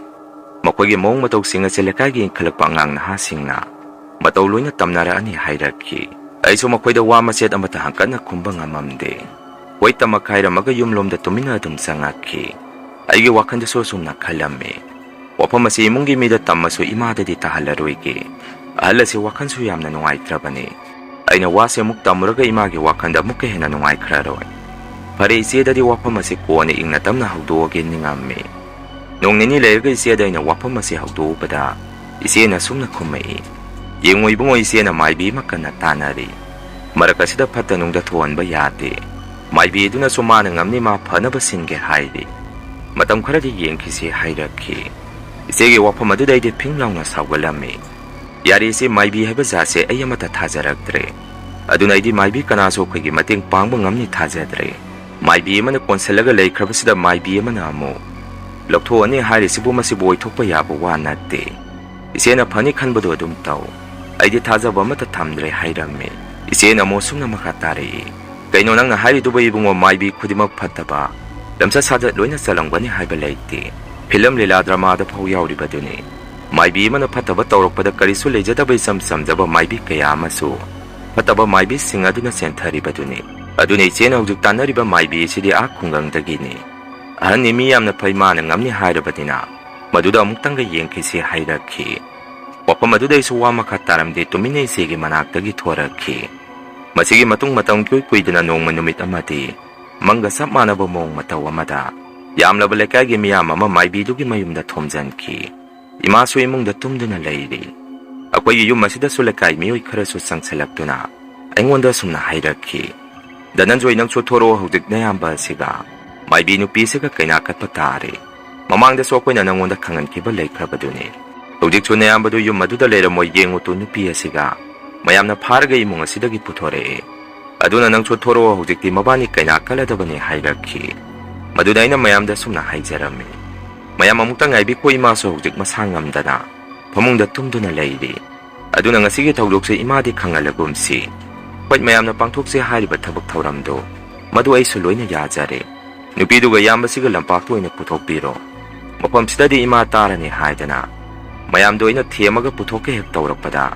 ꯃꯈꯣꯏꯒꯤ ꯃꯑꯣꯡ ꯃꯇꯧꯁꯤꯡ ꯑꯁꯤ ꯂꯩꯀꯥꯏꯒꯤ ꯏꯟꯈꯠꯂꯛꯄ ꯑꯉꯥꯡ ꯅꯍꯥꯁꯤꯡꯅ ꯃꯇꯧ ꯂꯣꯏꯅ ꯇꯝꯅꯔꯛꯑꯅꯤ" ꯍꯥꯏꯔꯛꯈꯤ꯫ ꯑꯩꯁꯨ ꯃꯈꯣꯏꯗ ꯋꯥ ꯃꯆꯦꯠ ꯑꯃꯠꯇ ꯍꯪꯀꯠꯅ ꯈꯨꯝꯕ ꯉꯝꯃꯝꯗꯦ꯫ ꯍꯣꯏ ꯇꯃꯛ ꯍꯥꯏꯔꯝꯃꯒ ꯌꯨꯝꯂꯣꯝꯗ ꯇꯨꯃꯤꯟꯅ ꯑꯗꯨꯝ ꯆꯪꯉꯛꯈꯤ꯫ ꯑꯩꯒꯤ ꯋꯥꯈꯜꯗꯁꯨ ꯑꯁꯨꯝꯅ ꯈꯜꯂꯝꯃꯤ, "ꯋꯥꯐꯝ ꯑꯁꯤ ꯏꯃꯨꯡꯒꯤ ꯃꯤꯗ ꯇꯝꯃꯁꯨ ꯏꯃꯥꯗꯗꯤ ꯇꯥꯍꯜꯂꯔꯣꯏꯒꯦ꯫ ꯑꯍꯜ ꯑꯁꯤ ꯋꯥꯈꯜꯁꯨ ꯌꯥꯝꯅ ꯅꯨꯡꯉꯥꯏꯇ꯭ꯔꯕꯅꯤ꯫ ꯑꯩꯅ ꯋꯥꯁꯦ ꯑꯃꯨꯛ ꯇꯝꯃꯨꯔꯒ ꯏꯃꯥꯒꯤ ꯋꯥꯈꯜꯗ ꯑꯃꯨꯛꯀ ꯍꯦꯟꯅ ꯅꯨꯡꯉꯥꯏꯈ꯭ꯔꯔꯣꯏ꯫ ꯐꯔꯦ, ꯏꯆꯦꯗꯗꯤ ꯋꯥꯐꯝ ꯑꯁꯤ ꯀꯣꯟꯅ ꯏꯪꯅ ꯇꯞꯅ ꯍꯧꯗꯣꯛꯑꯒꯦ" ꯅꯤꯡꯉꯝꯃꯤ꯫ ꯅꯣꯡ ꯅꯤꯅꯤ ꯂꯩꯔꯒ ꯏꯆꯦꯗ ꯑꯩꯅ ꯋꯥꯐꯝ ꯑꯁꯤ ꯍꯧꯗꯣꯛꯎꯕꯗ, ꯏꯆꯦꯅ ꯑꯁꯨꯝꯅ ꯈꯨꯝꯃꯛꯏ, "ꯌꯦꯡꯉꯣ ꯏꯕꯨꯡꯉꯣ, ꯏꯆꯦꯅ ꯃꯥꯏꯕꯤ ꯑꯃ ꯀꯟꯅ ꯇꯥꯟꯅꯔꯤ꯫ ꯃꯔꯛ ꯑꯁꯤꯗ ꯐꯠꯇ ꯅꯨꯡꯗ ꯊꯣꯛꯍꯟꯕ ꯌꯥꯗꯦ꯫ ꯃꯥꯏꯕꯤ ꯑꯗꯨꯅꯁꯨ ꯃꯥꯅ ꯉꯝꯅꯤ, ꯃꯥ ꯐꯅꯕ ꯁꯤꯟꯒꯦ ꯍꯥꯏꯔꯤ꯫ ꯃꯇꯝ ꯈꯔꯗꯤ ꯌꯦꯡꯈꯤꯁꯤ" ꯍꯥꯏꯔꯛꯈꯤ꯫ ꯏꯆꯦꯒꯤ ꯋꯥꯐꯝ ꯑꯗꯨꯗ ꯑꯩꯗꯤ ꯐꯤꯡ ꯂꯥꯎꯅ ꯁꯥꯎꯒꯠꯂꯝꯃꯤ꯫ "ꯌꯥꯔꯦ ꯏꯆꯦ, ꯃꯥꯏꯕꯤ ꯍꯥꯏꯕ ꯖꯥꯠꯁꯦ ꯑꯩ ꯑꯃꯠꯇ ꯊꯥꯖꯔꯛꯇ꯭ꯔꯦ꯫ ꯑꯗꯨꯅ ꯑꯩꯗꯤ ꯃꯥꯏꯕꯤ ꯀꯅꯥꯁꯨ ꯑꯩꯈꯣꯏꯒꯤ ꯃꯇꯦꯡ ꯄꯥꯡꯕ ꯉꯝꯅꯤ ꯊꯥꯖꯗ꯭ꯔꯦ꯫ ꯃꯥꯏꯕꯤ ꯑꯃꯅ ꯀꯣꯟꯁꯤꯜꯂꯒ ꯂꯩꯈ꯭ꯔꯕꯁꯤꯗ ꯃꯥꯏꯕꯤ ꯑꯃꯅ ꯑꯃꯨꯛ ꯂꯧꯊꯣꯛꯑꯅꯤ ꯍꯥꯏꯔꯤꯁꯤꯕꯨ, ꯃꯁꯤꯕꯨ ꯑꯣꯏꯊꯣꯛꯄ ꯌꯥꯕ ꯋꯥ ꯅꯠꯇꯦ꯫ ꯏꯆꯦꯅ ꯐꯅꯤ ꯈꯟꯕꯗꯣ ꯑꯗꯨꯝ ꯇꯧ꯫ ꯑꯩꯗꯤ ꯊꯥꯖꯕ ꯑꯃꯠꯇ ꯊꯝꯗ꯭ꯔꯦ" ꯍꯥꯏꯔꯝꯃꯤ꯫ ꯏꯆꯦꯅ ꯑꯃꯨꯛ ꯑꯁꯨꯝꯅ ꯃꯈꯥ ꯇꯥꯔꯛꯏ, "ꯀꯩꯅꯣ ꯅꯪꯅ ꯍꯥꯏꯔꯤꯗꯨꯕꯨ ꯏꯕꯨꯡꯉꯣ? ꯃꯥꯏꯕꯤ ꯈꯨꯗꯤꯡꯃꯛ ꯐꯠꯇꯕ, ꯂꯝꯆꯠ ꯁꯥꯖꯠ ꯂꯣꯏꯅ ꯆꯠꯂꯝꯒꯅꯤ ꯍꯥꯏꯕ ꯂꯩꯇꯦ꯫ ꯐꯤꯂꯝ ꯂꯤꯂꯥ ꯗ꯭ꯔꯃꯥꯗ ꯐꯥꯎ ꯌꯥꯎꯔꯤꯕꯗꯨꯅꯤ꯫ ꯃꯥꯏꯕꯤ ꯑꯃꯅ ꯐꯠꯇꯕ ꯇꯧꯔꯛꯄꯗ ꯀꯔꯤꯁꯨ ꯂꯩꯖꯗꯕ ꯏꯆꯝ ꯆꯝꯖꯕ ꯃꯥꯏꯕꯤ ꯀꯌꯥ ꯑꯃꯁꯨ ꯐꯠꯇꯕ ꯃꯥꯏꯕꯤꯁꯤꯡ ꯑꯗꯨꯅ ꯆꯦꯟꯊꯔꯤꯕꯗꯨꯅꯤ꯫ ꯑꯗꯨꯅ ꯏꯆꯦꯅ ꯍꯧꯖꯤꯛ ꯇꯥꯟꯅꯔꯤꯕ ꯃꯥꯏꯕꯤ ꯑꯁꯤꯗꯤ ꯑꯥ ꯈꯨꯡꯒꯪꯗꯒꯤꯅꯤ꯫ ꯑꯍꯟꯅꯤ, ꯃꯤ ꯌꯥꯝꯅ ꯐꯩ, ꯃꯥꯅ ꯉꯝꯅꯤ ꯍꯥꯏꯔꯕꯅꯤꯅ ꯃꯗꯨꯗ ꯑꯃꯨꯛꯇꯪꯒ ꯌꯦꯡꯈꯤꯁꯤ" ꯍꯥꯏꯔꯛꯈꯤ꯫ ꯋꯥꯐꯝ ꯑꯗꯨꯗ ꯑꯩꯁꯨ ꯋꯥ ꯃꯈꯥ ꯇꯥꯔꯝꯗꯦ, ꯇꯨꯃꯤꯟꯅ ꯏꯆꯦꯒꯤ ꯃꯅꯥꯛꯇꯒꯤ ꯊꯣꯔꯛꯈꯤ꯫ ꯃꯁꯤꯒꯤ ꯃꯇꯨꯡ ꯃꯇꯝ ꯏꯀꯨꯏ ꯀꯨꯏꯗꯅ ꯅꯣꯡꯃ ꯅꯨꯃꯤꯠ ꯑꯃꯗꯤ ꯃꯪꯒ ꯆꯞ ꯃꯥꯟꯅꯕ ꯃꯑꯣꯡ ꯃꯇꯧ ꯑꯃꯗ ꯌꯥꯝꯂꯕ ꯂꯩꯀꯥꯏꯒꯤ ꯃꯤꯌꯥꯝ ꯑꯃ ꯃꯥꯏꯕꯤꯗꯨꯒꯤ ꯃꯌꯨꯝꯗ ꯊꯣꯝꯖꯤꯟꯈꯤ꯫ ꯏꯃꯥꯁꯨ ꯏꯃꯨꯡꯗ ꯇꯨꯝꯗꯨꯅ ꯂꯩꯔꯤ꯫ ꯑꯩꯈꯣꯏꯒꯤ ꯌꯨꯝ ꯑꯁꯤꯗꯁꯨ ꯂꯩꯀꯥꯏ ꯃꯤꯑꯣꯏ ꯈꯔꯁꯨ ꯆꯪꯁꯤꯜꯂꯛꯇꯨꯅ ꯑꯩꯉꯣꯟꯗ ꯑꯁꯨꯝꯅ ꯍꯥꯏꯔꯛꯈꯤ, "ꯙꯅꯟꯖꯣꯏ, ꯅꯪꯁꯨ ꯊꯣꯔꯛꯑꯣ, ꯍꯧꯖꯤꯛ ꯅꯌꯥꯝꯕ ꯑꯁꯤꯒ ꯃꯥꯏꯕꯤ ꯅꯨꯄꯤꯁꯤꯒ ꯀꯩꯅꯥ ꯀꯠꯄ ꯇꯥꯔꯦ꯫ ꯃꯃꯥꯡꯗꯁꯨ ꯑꯩꯈꯣꯏꯅ ꯅꯪꯉꯣꯟꯗ ꯈꯪꯍꯟꯈꯤꯕ ꯂꯩꯈ꯭ꯔꯕꯗꯨꯅꯤ꯫ "ꯍꯧꯖꯤꯛꯁꯨ ꯅꯌꯥꯝꯕꯗꯨ ꯌꯨꯝ ꯑꯗꯨꯗ ꯂꯩꯔꯝꯃꯣꯏ, ꯌꯦꯡꯉꯨ ꯇꯨ, ꯅꯨꯄꯤ ꯑꯁꯤꯒ ꯃꯌꯥꯝꯅ ꯐꯥꯔꯒ ꯏꯃꯨꯡ ꯑꯁꯤꯗꯒꯤ ꯄꯨꯊꯣꯔꯛꯑꯦ꯫ ꯑꯗꯨꯅ ꯅꯪꯁꯨ ꯊꯣꯔꯛꯑꯣ, ꯍꯧꯖꯤꯛꯇꯤ ꯃꯕꯥꯅꯤ ꯀꯩꯅꯥ ꯀꯠꯂꯗꯕꯅꯤ" ꯍꯥꯏꯔꯛꯈꯤ꯫ ꯃꯗꯨꯗ ꯑꯩꯅ ꯃꯌꯥꯝꯗ ꯁꯨꯝꯅ ꯍꯥꯏꯖꯔꯝꯃꯤ, "ꯃꯌꯥꯝ ꯑꯃꯨꯛꯇ ꯉꯥꯏꯕꯤꯈꯣ, ꯏꯃꯥꯁꯨ ꯍꯧꯖꯤꯛ ꯃꯁꯥ ꯉꯝꯗꯅ ꯐꯃꯨꯡꯗ ꯇꯨꯝꯗꯨꯅ ꯂꯩꯔꯤ꯫ ꯑꯗꯨꯅ ꯉꯁꯤꯒꯤ ꯊꯧꯗꯣꯛꯁꯦ ꯏꯃꯥꯗꯤ ꯈꯪꯍꯜꯂꯒꯨꯝꯁꯤ꯫ ꯍꯣꯏ, ꯃꯌꯥꯝꯅ ꯄꯥꯡꯊꯣꯛꯁꯦ ꯍꯥꯏꯔꯤꯕ ꯊꯕꯛ ꯊꯧꯔꯝꯗꯣ, ꯃꯗꯨ ꯑꯩꯁꯨ ꯂꯣꯏꯅ ꯌꯥꯖꯔꯦ꯫ ꯅꯨꯄꯤꯗꯨꯒ ꯏꯌꯥꯝꯕꯁꯤꯒ ꯂꯝꯄꯥꯛꯇ ꯑꯣꯏꯅ ꯄꯨꯊꯣꯛꯄꯤꯔꯣ꯫ ꯃꯐꯝꯁꯤꯗꯗꯤ ꯏꯃꯥ ꯇꯥꯔꯅꯤ" ꯍꯥꯏꯗꯅ ꯃꯌꯥꯝꯗꯣ ꯑꯩꯅ ꯊꯦꯝꯃꯒ ꯄꯨꯊꯣꯛꯀꯦ ꯍꯦꯛ ꯇꯧꯔꯛꯄꯗ,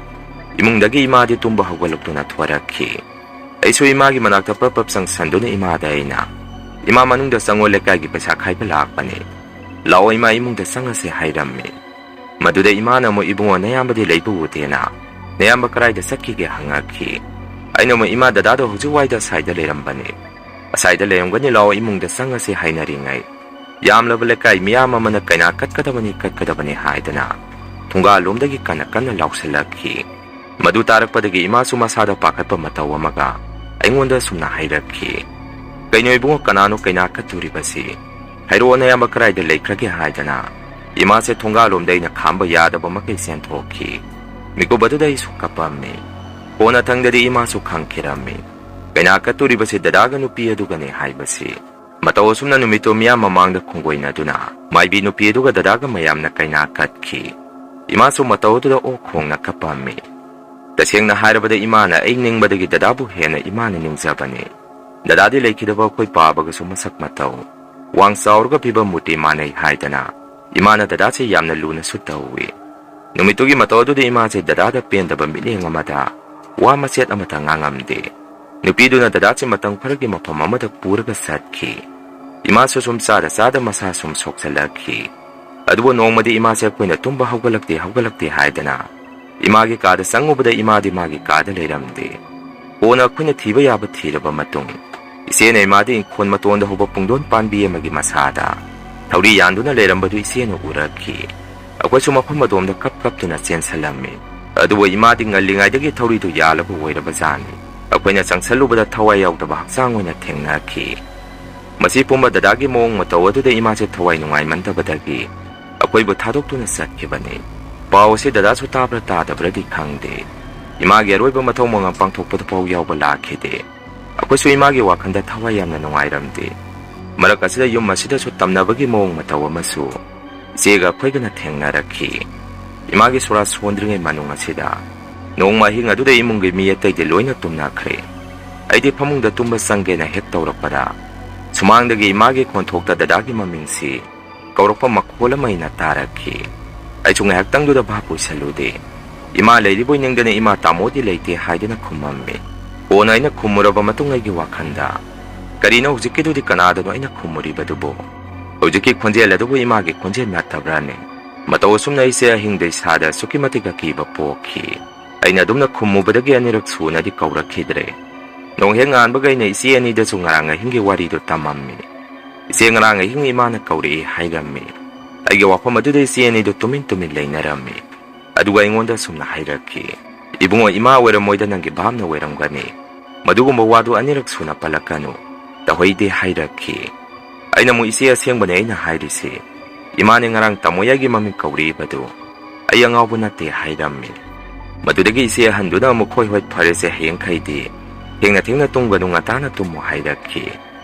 ꯏꯃꯨꯡꯗꯒꯤ ꯏꯃꯥꯗꯤ ꯇꯨꯝꯕ ꯍꯧꯒꯠꯂꯛꯇꯨꯅ ꯊꯣꯔꯛꯈꯤ꯫ ꯑꯩꯁꯨ ꯏꯃꯥꯒꯤ ꯃꯅꯥꯛꯇ ꯄ꯭ꯔꯞ ꯄ꯭ꯔꯞ ꯆꯪꯁꯟꯗꯨꯅ ꯏꯃꯥꯗ ꯑꯩꯅ, "ꯏꯃꯥ, ꯃꯅꯨꯡꯗ ꯆꯪꯉꯣ, ꯂꯩꯀꯥꯏꯒꯤ ꯄꯩꯁꯥ ꯈꯥꯏꯕ ꯂꯥꯛꯄꯅꯦ꯫ ꯂꯥꯛꯑꯣ ꯏꯃꯥ, ꯏꯃꯨꯡꯗ ꯆꯪꯉꯁꯦ" ꯍꯥꯏꯔꯝꯃꯤ꯫ ꯃꯗꯨꯗ ꯏꯃꯥꯅ ꯑꯃꯨꯛ, "ꯏꯕꯨꯡꯉꯣ, ꯅꯌꯥꯝꯕꯗꯤ ꯂꯩꯕ ꯎꯗꯦꯅ, ꯅꯌꯥꯝꯕ ꯀꯔꯥꯏꯗ ꯆꯠꯈꯤꯒꯦ?" ꯍꯪꯉꯛꯈꯤ꯫ ꯑꯩꯅ ꯑꯃꯨꯛ, "ꯏꯃꯥ, ꯗꯗꯥꯗꯣ ꯍꯧꯖꯤꯛ ꯋꯥꯏꯗ ꯑꯁꯥꯏꯗ ꯂꯩꯔꯝꯕꯅꯦ, ꯑꯁꯥꯏꯗ ꯂꯩꯔꯝꯒꯅꯤ, ꯂꯥꯛꯑꯣ ꯏꯃꯨꯡꯗ ꯆꯪꯉꯁꯦ" ꯍꯥꯏꯅꯔꯤꯉꯩ, ꯌꯥꯝꯂꯕ ꯂꯩꯀꯥꯏ ꯃꯤꯌꯥꯝ ꯑꯃꯅ "ꯀꯩꯅꯥ ꯀꯠꯀꯗꯕꯅꯤ, ꯀꯠꯀꯗꯕꯅꯤ" ꯍꯥꯏꯗꯅ ꯊꯣꯡꯒꯥꯜꯂꯣꯝꯗꯒꯤ ꯀꯟꯅ ꯀꯟꯅ ꯂꯥꯎꯁꯤꯜꯂꯛꯈꯤ꯫ ꯃꯗꯨ ꯇꯥꯔꯛꯄꯗꯒꯤ ꯏꯃꯥꯁꯨ ꯃꯁꯥꯗ ꯄꯥꯈꯠꯄ ꯃꯇꯧ ꯑꯃꯒ ꯑꯩꯉꯣꯟꯗ ꯁꯨꯝꯅ ꯍꯥꯏꯔꯛꯈꯤ, "ꯀꯩꯅꯣ ꯏꯕꯨꯡꯉꯣ, ꯀꯅꯥꯅꯣ ꯀꯩꯅꯥ ꯀꯠꯇꯣꯔꯤꯕꯁꯤ? ꯍꯥꯏꯔꯛꯑꯣ, ꯅꯌꯥꯝꯕ ꯀꯔꯥꯏꯗ ꯂꯩꯈ꯭ꯔꯒꯦ?" ꯍꯥꯏꯗꯅ ꯏꯃꯥꯁꯦ ꯊꯣꯡꯒꯥꯜꯂꯣꯝꯗ ꯑꯩꯅ ꯈꯥꯝꯕ ꯌꯥꯗꯕ ꯃꯈꯩ ꯆꯦꯟꯊꯣꯛꯈꯤ꯫ ꯃꯤꯀꯨꯞ ꯑꯗꯨꯗ ꯑꯩꯁꯨ ꯀꯞꯄꯝꯃꯤ꯫ ꯀꯣꯟꯅꯊꯪꯗꯗꯤ ꯏꯃꯥꯁꯨ ꯈꯪꯈꯤꯔꯝꯃꯤ, ꯀꯩꯅꯥ ꯀꯠꯇꯣꯔꯤꯕꯁꯤ ꯗꯗꯥꯒ ꯅꯨꯄꯤ ꯑꯗꯨꯒꯅꯤ ꯍꯥꯏꯕꯁꯤ꯫ ꯃꯇꯧ ꯑꯁꯨꯝꯅ ꯅꯨꯃꯤꯠꯇꯨ ꯃꯤꯌꯥꯝ ꯃꯃꯥꯡꯗ ꯈꯣꯡꯒꯣꯏꯅꯗꯨꯅ ꯃꯥꯏꯕꯤ ꯅꯨꯄꯤ ꯑꯗꯨꯒ ꯗꯗꯥꯒ ꯃꯌꯥꯝꯅ ꯀꯩꯅꯥ ꯀꯠꯈꯤ꯫ ꯏꯃꯥꯁꯨ ꯃꯇꯧ ꯑꯗꯨꯗ ꯑꯣꯛ ꯈꯣꯡꯅ ꯀꯞꯄꯝꯃꯤ꯫ ꯇꯁꯦꯡꯅ ꯍꯥꯏꯔꯕꯗ ꯏꯃꯥꯅ ꯑꯩ ꯅꯤꯡꯕꯗꯒꯤ ꯗꯗꯥꯕꯨ ꯍꯦꯟꯅ ꯏꯃꯥꯅ ꯅꯤꯡꯖꯕꯅꯤ꯫ ꯗꯗꯥꯗꯤ ꯂꯩꯈꯤꯗꯕ ꯑꯩꯈꯣꯏ ꯄꯥꯕꯒꯁꯨ ꯃꯁꯛ ꯃꯇꯧ, ꯋꯥꯡ ꯆꯥꯎꯔꯒ ꯐꯤꯕꯝ ꯃꯨꯔꯇꯤ ꯃꯥꯟꯅꯩ ꯍꯥꯏꯗꯅ ꯏꯃꯥꯅ ꯗꯗꯥꯁꯦ ꯌꯥꯝꯅ ꯂꯨꯅꯁꯨ ꯇꯧꯏ꯫ ꯅꯨꯃꯤꯠꯇꯨꯒꯤ ꯃꯇꯧ ꯑꯗꯨꯗ ꯏꯃꯥꯁꯦ ꯗꯗꯥꯗ ꯄꯦꯟꯗꯕ ꯃꯤꯠꯌꯦꯡ ꯑꯃꯗ ꯋꯥ ꯃꯆꯦꯠ ꯑꯃꯠꯇ ꯉꯥꯡꯉꯝꯗꯦ꯫ ꯅꯨꯄꯤꯗꯨꯅ ꯗꯗꯥꯁꯦ ꯃꯇꯝ ꯈꯔꯒꯤ ꯃꯐꯝ ꯑꯃꯗ ꯄꯨꯔꯒ ꯆꯠꯈꯤ꯫ ꯏꯃꯥꯁꯨ ꯁꯨꯝ ꯆꯥꯗ ꯆꯥꯗ ꯃꯁꯥ ꯁꯨꯝ ꯁꯣꯛꯆꯜꯂꯛꯈꯤ꯫ ꯑꯗꯨꯕꯨ ꯅꯣꯡꯃꯗꯤ ꯏꯃꯥꯁꯦ ꯑꯩꯈꯣꯏꯅ ꯇꯨꯝꯕ ꯍꯧꯒꯠꯂꯛꯇꯦ, ꯍꯧꯒꯠꯂꯛꯇꯦ ꯍꯥꯏꯗꯅ ꯏꯃꯥꯒꯤ ꯀꯥꯗ ꯆꯪꯉꯨꯕꯗ ꯏꯃꯥꯗꯤ ꯃꯥꯒꯤ ꯀꯥꯗ ꯂꯩꯔꯝꯗꯦ꯫ ꯀꯣꯟꯅ ꯑꯩꯈꯣꯏꯅ ꯊꯤꯕ ꯌꯥꯕ ꯊꯤꯔꯕ ꯃꯇꯨꯡ, ꯏꯆꯦꯅ ꯏꯃꯥꯗꯤ ꯏꯪꯈꯣꯜ ꯃꯇꯣꯟꯗ ꯍꯧꯕ ꯄꯨꯡꯗꯣꯟ ꯄꯥꯝꯕꯤ ꯑꯃꯒꯤ ꯃꯁꯥꯗ ꯊꯧꯔꯤ ꯌꯥꯟꯗꯨꯅ ꯂꯩꯔꯝꯕꯗꯨ ꯏꯆꯦꯅ ꯎꯔꯛꯈꯤ꯫ ꯑꯩꯈꯣꯏꯁꯨ ꯃꯐꯝ ꯑꯗꯣꯝꯗ ꯀꯞ ꯀꯞꯇꯨꯅ ꯆꯦꯟꯁꯜꯂꯝꯃꯤ꯫ ꯑꯗꯨꯕꯨ ꯏꯃꯥꯗꯤ ꯉꯜꯂꯤꯉꯩꯗꯒꯤ ꯊꯧꯔꯤꯗꯨ ꯌꯥꯜꯂꯕ ꯑꯣꯏꯔꯕꯖꯥꯠꯅꯤ꯫ ꯑꯩꯈꯣꯏꯅ ꯆꯪꯁꯜꯂꯨꯕꯗ ꯊꯋꯥꯏ ꯌꯥꯎꯗꯕ ꯍꯛꯆꯥꯡ ꯑꯣꯏꯅ ꯊꯦꯡꯅꯈꯤ꯫ ꯃꯁꯤ ꯄꯨꯝꯕ ꯗꯗꯥꯒꯤ ꯃꯑꯣꯡ ꯃꯇꯧ ꯑꯗꯨꯗ ꯏꯃꯥꯁꯦ ꯊꯋꯥꯏ ꯅꯨꯡꯉꯥꯏꯃꯟꯗꯕꯗꯒꯤ ꯑꯩꯈꯣꯏꯕꯨ ꯊꯥꯗꯣꯛꯇꯨꯅ ꯆꯠꯈꯤꯕꯅꯤ꯫ ꯄꯥꯎ ꯑꯁꯤ ꯗꯗꯥꯁꯨ ꯇꯥꯕ꯭ꯔꯥ ꯇꯥꯗꯕ꯭ꯔꯥꯗꯤ ꯈꯪꯗꯦ꯫ ꯏꯃꯥꯒꯤ ꯑꯔꯣꯏꯕ ꯃꯊꯧ ꯃꯉꯝ ꯄꯥꯡꯊꯣꯛꯄꯗ ꯐꯥꯎ ꯌꯥꯎꯕ ꯂꯥꯛꯈꯤꯗꯦ꯫ ꯑꯩꯈꯣꯏꯁꯨ ꯏꯃꯥꯒꯤ ꯋꯥꯈꯜꯗ ꯊꯋꯥꯏ ꯌꯥꯝꯅ ꯅꯨꯡꯉꯥꯏꯔꯝꯗꯦ꯫ ꯃꯔꯛ ꯑꯁꯤꯗ ꯌꯨꯝ ꯑꯁꯤꯗꯁꯨ ꯇꯝꯅꯕꯒꯤ ꯃꯑꯣꯡ ꯃꯇꯧ ꯑꯃꯁꯨ ꯏꯆꯦꯒ ꯑꯩꯈꯣꯏꯒꯅ ꯊꯦꯡꯅꯔꯛꯈꯤ꯫ ꯏꯃꯥꯒꯤ ꯁꯣꯔꯥ ꯁꯣꯟꯗ꯭ꯔꯤꯉꯩ ꯃꯅꯨꯡ ꯑꯁꯤꯗ ꯅꯣꯡꯃ ꯑꯍꯤꯡ ꯑꯗꯨꯗ ꯏꯃꯨꯡꯒꯤ ꯃꯤ ꯑꯇꯩꯗꯤ ꯂꯣꯏꯅ ꯇꯨꯝꯅꯈ꯭ꯔꯦ꯫ ꯑꯩꯗꯤ ꯐꯃꯨꯡꯗ ꯇꯨꯝꯕ ꯆꯪꯒꯦꯅ ꯍꯦꯛ ꯇꯧꯔꯛꯄꯗ, ꯁꯨꯃꯥꯡꯗꯒꯤ ꯏꯃꯥꯒꯤ ꯈꯣꯟꯊꯣꯛꯇ ꯗꯗꯥꯒꯤ ꯃꯃꯤꯡꯁꯤ ꯀꯧꯔꯛꯄ ꯃꯈꯣꯜ ꯑꯃ ꯑꯩꯅ ꯇꯥꯔꯛꯈꯤ꯫ ꯑꯩꯁꯨ ꯉꯥꯏꯍꯥꯛꯇꯪꯗꯨꯗ ꯚꯥꯞ ꯑꯣꯏꯁꯜꯂꯨꯗꯦ꯫ ꯏꯃꯥ ꯂꯩꯔꯤꯕꯣꯏ ꯅꯤꯡꯗꯅ ꯏꯃꯥ ꯇꯥꯃꯣꯗꯤ ꯂꯩꯇꯦ ꯍꯥꯏꯗꯨꯅ ꯈꯨꯝꯃꯝꯃꯤ꯫ ꯀꯣꯟꯅ ꯑꯩꯅ ꯈꯨꯝꯃꯨꯔꯕ ꯃꯇꯨꯡ ꯑꯩꯒꯤ ꯋꯥꯈꯜꯗ, "ꯀꯔꯤꯅꯣ ꯍꯧꯖꯤꯛꯀꯤꯗꯨꯗꯤ ꯀꯅꯥꯗꯅꯣ ꯑꯩꯅ ꯈꯨꯝꯃꯨꯔꯤꯕꯗꯨꯕꯨ? ꯍꯧꯖꯤꯛꯀꯤ ꯈꯣꯟꯖꯦꯜ ꯑꯗꯨꯕꯨ ꯏꯃꯥꯒꯤ ꯈꯣꯟꯖꯦꯜ ꯅꯠꯇꯕ꯭ꯔꯥꯅꯦ?" ꯃꯇꯧ ꯑꯁꯨꯝꯅ ꯑꯩꯁꯦ ꯑꯍꯤꯡꯗ ꯏꯁꯥꯗ ꯑꯁꯨꯛꯀꯤ ꯃꯇꯤꯛ ꯑꯀꯤꯕ ꯄꯣꯛꯈꯤ꯫ ꯑꯩꯅ ꯑꯗꯨꯝꯅ ꯈꯨꯝꯃꯨꯕꯗꯒꯤ ꯑꯅꯤꯔꯛ ꯁꯨꯅꯗꯤ ꯀꯧꯔꯛꯈꯤꯗ꯭ꯔꯦ꯫ ꯅꯣꯡ ꯍꯦꯛ ꯉꯥꯟꯕꯒ ꯑꯩꯅ ꯏꯆꯦ ꯑꯅꯤꯗꯁꯨ ꯉꯔꯥꯡ ꯑꯍꯤꯡꯒꯤ ꯋꯥꯔꯤꯗꯨ ꯇꯝꯃꯝꯃꯤ꯫ "ꯏꯆꯦ, ꯉꯔꯥꯡ ꯑꯍꯤꯡ ꯏꯃꯥꯅ ꯀꯧꯔꯛꯏ" ꯍꯥꯏꯔꯝꯃꯤ꯫ ꯑꯩꯒꯤ ꯋꯥꯐꯝ ꯑꯗꯨꯗ ꯏꯆꯦ ꯑꯅꯤꯗꯨ ꯇꯨꯃꯤꯟ ꯇꯨꯃꯤꯟ ꯂꯩꯅꯔꯝꯃꯤ꯫ ꯑꯗꯨꯒ ꯑꯩꯉꯣꯟꯗ ꯑꯁꯨꯝꯅ ꯍꯥꯏꯔꯛꯈꯤ, "ꯏꯕꯨꯡꯉꯣ, ꯏꯃꯥ ꯑꯣꯏꯔꯝꯃꯣꯏꯗ, ꯅꯪꯒꯤ ꯚꯥꯞꯅ ꯑꯣꯏꯔꯝꯒꯅꯤ꯫ ꯃꯗꯨꯒꯨꯝꯕ ꯋꯥꯗꯨ ꯑꯅꯤꯔꯛ ꯁꯨꯅ ꯄꯜꯂꯛꯀꯅꯨ꯫ ꯇꯧꯍꯩꯗꯦ" ꯍꯥꯏꯔꯛꯈꯤ꯫ ꯑꯩꯅ ꯑꯃꯨꯛ, "ꯏꯆꯦ, ꯑꯁꯦꯡꯕꯅꯦ ꯑꯩꯅ ꯍꯥꯏꯔꯤꯁꯦ꯫ ꯏꯃꯥꯅꯦ ꯉꯔꯥꯡ ꯇꯥꯃꯣ ꯌꯥꯏꯒꯤ ꯃꯃꯤꯡ ꯀꯧꯔꯛꯏꯕꯗꯨ꯫ ꯑꯩ ꯑꯉꯥꯎꯕ ꯅꯠꯇꯦ" ꯍꯥꯏꯔꯝꯃꯤ꯫ ꯃꯗꯨꯗꯒꯤ ꯏꯆꯦ ꯑꯍꯟꯗꯨꯅ ꯑꯃꯨꯛ, "ꯍꯣꯏ, ꯍꯣꯏ, ꯐꯔꯦꯁꯦ, ꯍꯌꯦꯡꯈꯩꯗꯤ ꯊꯦꯡꯅ ꯊꯦꯡꯅ ꯇꯨꯝꯒꯅꯨ, ꯉꯟꯇꯥꯅ ꯇꯨꯝꯃꯨ" ꯍꯥꯏꯔꯛꯈꯤ꯫